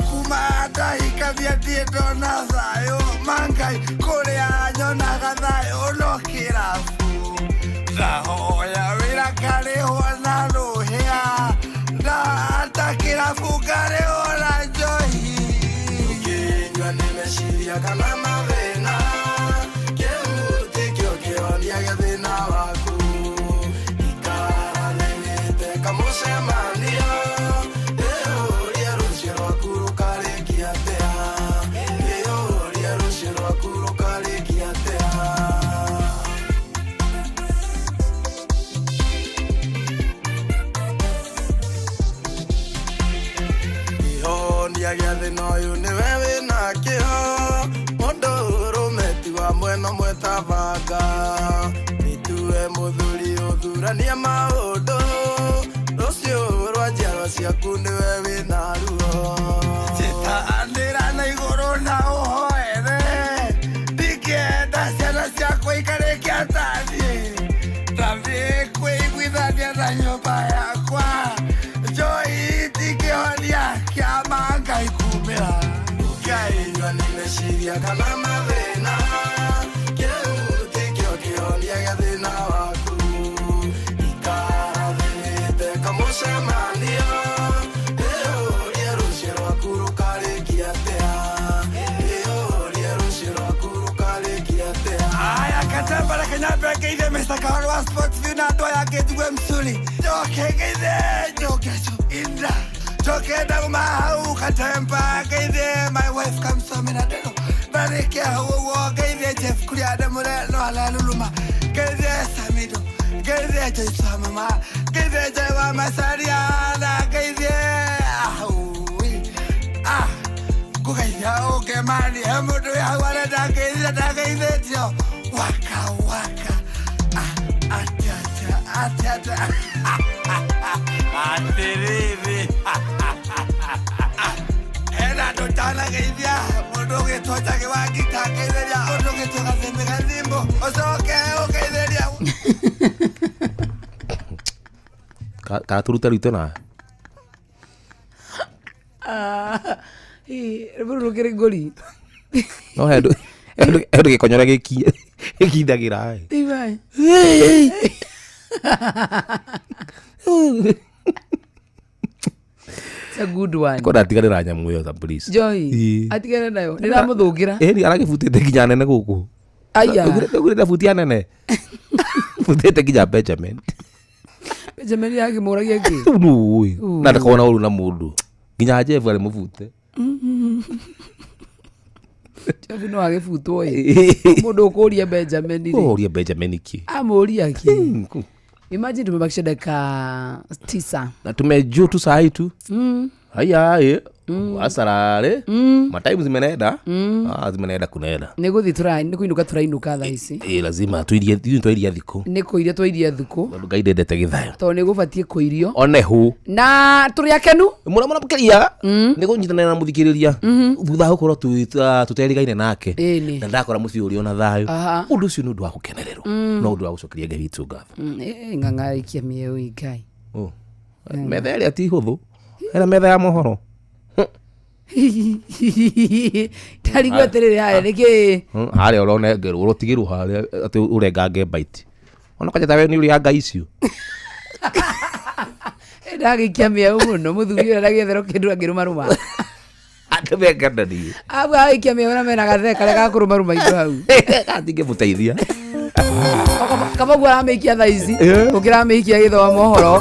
Kuma ndahikania ndirĩ ndona thayũ mangai kũrĩa nyonaga thayũ no kĩrabu ndahoya wĩra ngarĩhwo na rũhĩa ndahata kĩrabu ngarĩhwo na njohi. Ũkĩnyua nĩ meciria kana mathĩna kĩu tikĩo kĩhonia gĩa thĩna waku ikara thĩgĩte kamũcemanio ĩũrie rũciũ rwaku rũkarĩkia atĩa ĩũrie rũciũ rwaku rũkarĩkia atĩa. Kĩhonia gĩa thĩna ũyũ nĩwe wĩnakĩo mũndũ ũrũme ti wa mwena ũmwe ta banga nĩtue mũthuri ũthuranie maũndũ rũciũ rwa njiarwa ciaku nĩwe wĩna ruo. Njĩtanĩra na igũrũ na ũhoere ndingĩenda ciana ciakwa ikarĩkia ta niĩ ndathiĩ kwĩiguithania na nyũmba yakwa njohi ti kĩhonia kĩa mangai kumĩra. Ũkĩnyua nĩ meciria kana mathĩna kĩu tikĩo kĩhonia gĩa thĩna waku ikara thĩgĩte kamũcemanio ĩũrie rũciũ rwaku rũkarĩkia atĩa ĩũrie rũciũ rwaku rũkarĩkia atĩa. Aya katembere kenyambe ngeithe Mr. Kahoro wa Sports View na andũ aya angĩ njigue msuri njoke ngeithe njoke inda njoke ndauma hau katemba ngeithe my wife kamsome na ndero ndarĩkia hau ũguo ngeithe Jeff kũrĩa ndemũre no araruruma ngeithe Samido ngeithe Joyce wa mama ngeithe Joy wa Masaria na ngeithe ahui ah ngũgeithia ũngĩmani he mũndũ wĩ hau arenda ngeithia ndageithĩtio waka waka atia atia atia atia atĩrĩrĩ hena andũ ndanageithia mũndũ ũgĩtwo Njagĩ wa ngita ngeithĩria mũndũ ũgĩtwo Gathimbi Gathimbo ũcoke ũngeithĩria. Karaturuta rito na. Rũrũ rũkĩrĩ ngũri. No he andũ he andũ gĩkonyora gĩkindagĩra. Tibai. It's a good one. Kwenda atiganĩra nyamũ ĩyo ta please. Joy Ĩĩ. atigane nayo nä ramå thå ngä ra Ĩni aragĩbutĩte nginya nene gũkũ. Aya. Ndũgũrĩte buti nene. Butĩte nginya Benjamin. Benjamin yagä må ragia kä Rĩu nũ ũĩ. Na ndakona ũru na mũndũ. Nginya Jeff arĩ mũbute. Jeff no agä butwo ä må ndå å kå ria Benjamin rä Ũria Benjamin kĩ. amå ria kä imagine tumebakisha dakika 9. Na tumejuu tu saa hii tu. Haya ĩ. Asarare. Mataimu zimenaenda. Ah, zimenaenda kunaenda. Nä gå thiä nä kå inå ka tå rainå ka thaa ici. Ĩ lazima tuirie ithuĩ twairia thikũ. Nä kå iria twairia thikå Tondũ Ngai ndendete gĩthayo. tondå nä gå batiä kå irio One hu. na tå rä akenu. Mũno mũno makĩria nĩ kũnyitanĩra na mũthikĩrĩria thutha wa gũkorwo tũterigaine nake. Ĩni. Na ndakora mũciĩ ũrĩ ona thayũ. Aha. Ũndũ ũcio nĩ ũndũ wa gũkenererwo no ũndũ wa gũcokeria Ngai witũ ngatho. Ng'ang'a ikia mĩeo ĩ Ngai. Oh. Metha ĩrĩa ti hũthũ, hena metha ya mohoro. Ndarigwo atĩrĩrĩ haya nĩkĩ. Harĩa ũronengerwo ũrotigĩrwo harĩa atĩ ũrengange baiti ona kwanja tawe nĩ ũrĩa ngai icio. Ndagĩikia mĩeo mũno mũthuri ũrĩa ndagĩetherwo kĩndũ angĩrũmarũma. Andũ mengananie. Abu agĩikia mĩeo na mena gathee karĩa ga kũrũmarũma indo hau. Gatingĩmũteithia. Kaba ũguo aramĩikia thaa ici ũkĩra amĩikia agĩthoma mohoro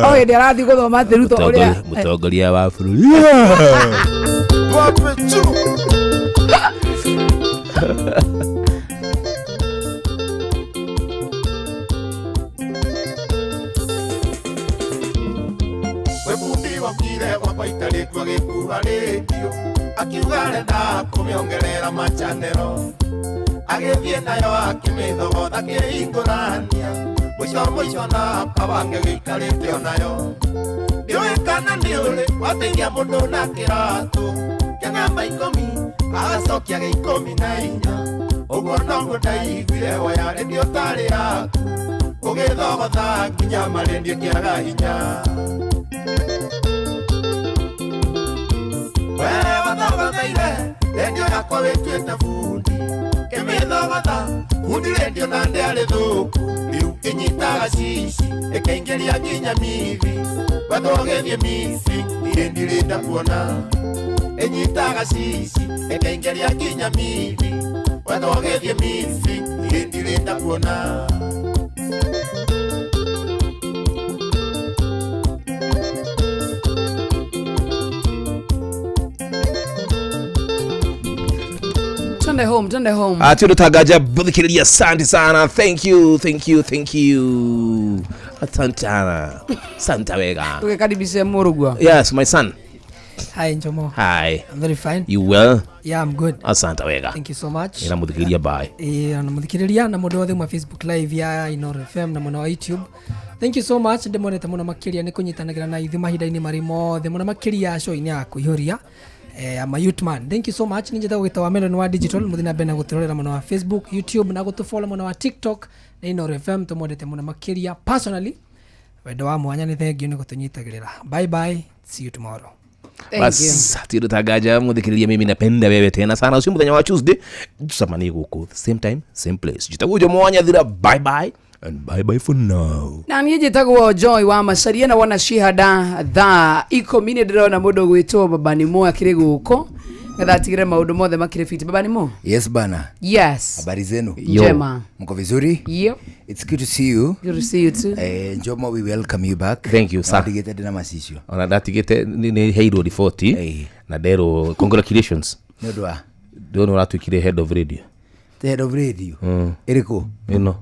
o hĩndĩ arathiĩ gũthoma atĩ Ruto ũrĩa Mũtongoria wa bũrũri. We bundi wakire gwakwa itarĩkua gĩkua rĩndiũ akiuga arenda kũmĩongerera machanero agĩthiĩ nayo akĩmĩthogotha kĩhingũrania mũico mũico na kabange gĩikarĩte onayo ndiũĩ kana nĩ ũrĩ wateithia mũndũ na kĩratũ kĩa namba 10 agacokia gĩa 14 ũguo noguo ndaiguire waya rĩndiũ tarĩ yaku ũgĩthogotha nginya marĩndiũ kĩaga hinya. We wathogotheire rendio yakwa wĩtuĩte bundi kĩmĩthogotha bundi rendio na ndĩarĩ thũku rĩu ĩnyitaga cici ĩkaingĩria nginya mithi wethwo ũgĩthiĩ Misiri niĩ ndirĩnda kuona ĩnyitaga cici ĩkaingĩria nginya mithi wethwo ũgĩthiĩ Misiri niĩ ndirĩnda kuona. Twende home, twende home. Ti ũndũ tangaja mũthikĩrĩria, asante sana, thank you, thank you, thank you, asante sana, asante wega. Tũgĩkaribishe mũrũgua. Yes, my son. Hi, Njomo. Hi. I'm very fine. You well? Yeah, I'm good. Asante wega. Thank you so much. Ĩra mũthikĩrĩria bye. Na mũthikĩrĩria na mũndũ wothe uma Facebook live ya Inoro FM na mwena wa YouTube. Thank you so much ndĩmonete mũno makĩria nĩ kũnyitanagĩra na ithuĩ mahinda-inĩ marĩ mothe mũno makĩria show-inĩ ya kũihũria. I'm a youth man. Thank you so much. Ninjeta gwĩta wa Melon wa Digital mũthiĩ na mbere na gũtũrorera mwena wa Facebook, YouTube na gũtũfollow mwena wa TikTok na Inoro FM tũmwendete mũno makĩria personally. Wendo wa mwanya nĩ thengiũ nĩ gũtũnyitagĩrĩra. Bye bye. See you tomorrow. Bas ti ũndũ tangaja mũthikĩrĩria, mimi napenda wewe tena sana. Ucio mũthenya wa Tuesday tucemanie gũkũ same time same place. Njĩtagwo Jomo wa Nyathira, bye bye and bye bye for now. Na niĩ njĩtagwo Joy wa Macaria na wona cihanda thaa 10 nĩ ndĩrona mũndũ ũgwĩtwo Baba Nimo akĩrĩ gũkũ ngetha atigĩre maũndũ mothe makĩrĩ fiti. Baba Nimo. Yes bana. Yes. Habari zenu? Njema. Mko vizuri? Yep. It's good to see you. Good to see you too. Njomo, we welcome you back. Thank you, sir. Watigĩte ndĩna macicio. Ona ndatigĩte nĩ heirwo riboti na nderwo congratulations. Nĩ ũndũ wa? Ndĩrona ũratuĩkire head of radio. The head of radio? Ĩrĩkũ? Ĩno.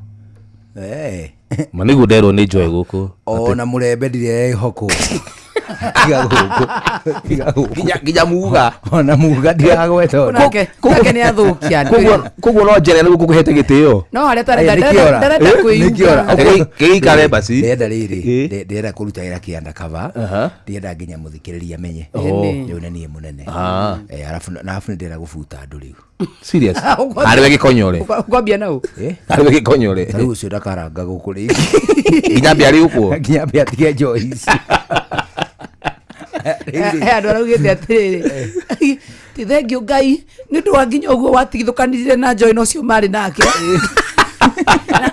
Ma nĩguo nderwo nĩ Joy gũkũ. Ona mũrembe ndirĩ ĩhokwo. Tiga gũkũ. Tiga gũkũ. Nginya muga. Ona muga ndiragweta ona. Nake nĩ athũkia. Koguo no njere nĩguo ngũkũhete gĩtĩo. No harĩa tarenda kwĩyunga. Kĩikare basi. Ndĩrenda rĩrĩ, ndĩrenda kũruta wĩra kĩ undercover. Ndĩrenda nginya mũthikĩrĩria amenye. Rĩu nĩ niĩ mũnene. Arabu na arabu nĩ ndĩrenda gũbuta andũ rĩu. Serious? Arĩ we gĩkonyore. Ũkwambia nau? Arĩ we gĩkonyore. Ta rĩu ũcio ndakaranga gũkũ rĩngĩ. Nginya mbĩa arĩ gũkũ. Nginya mbĩa atige njohi ici. He andũ araugĩte atĩrĩrĩ ti thengiũ Ngai nĩ ũndũ wa nginya ũguo watigithũkanire na Joy na ũcio marĩ nake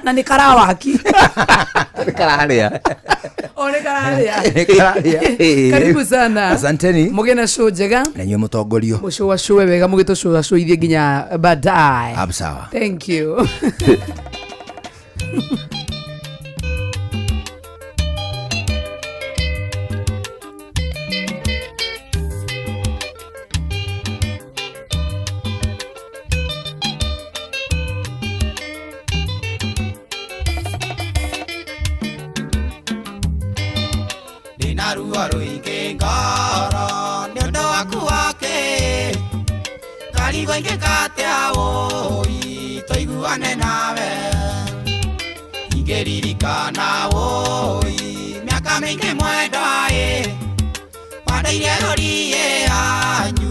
na nĩ karawaki. Nĩ kararĩa. O nĩ kararĩa. Nĩ kararĩa. Karibu sana. Asanteni. Mũgĩe na show njega. Na inyuĩ mũtongorio. Mũcũacũe wega mũgĩtũcũacũithie nginya baadaye. Hapo sawa. Thank you. Ndĩna ruo rũingĩ ngoro nĩ ũndũ waku wake ngarigwo ingĩka atĩa wũi tũiguane nawe ingĩririkana wũi mĩaka mĩingĩ mwendwa ĩ wandeire rũriĩ anyu.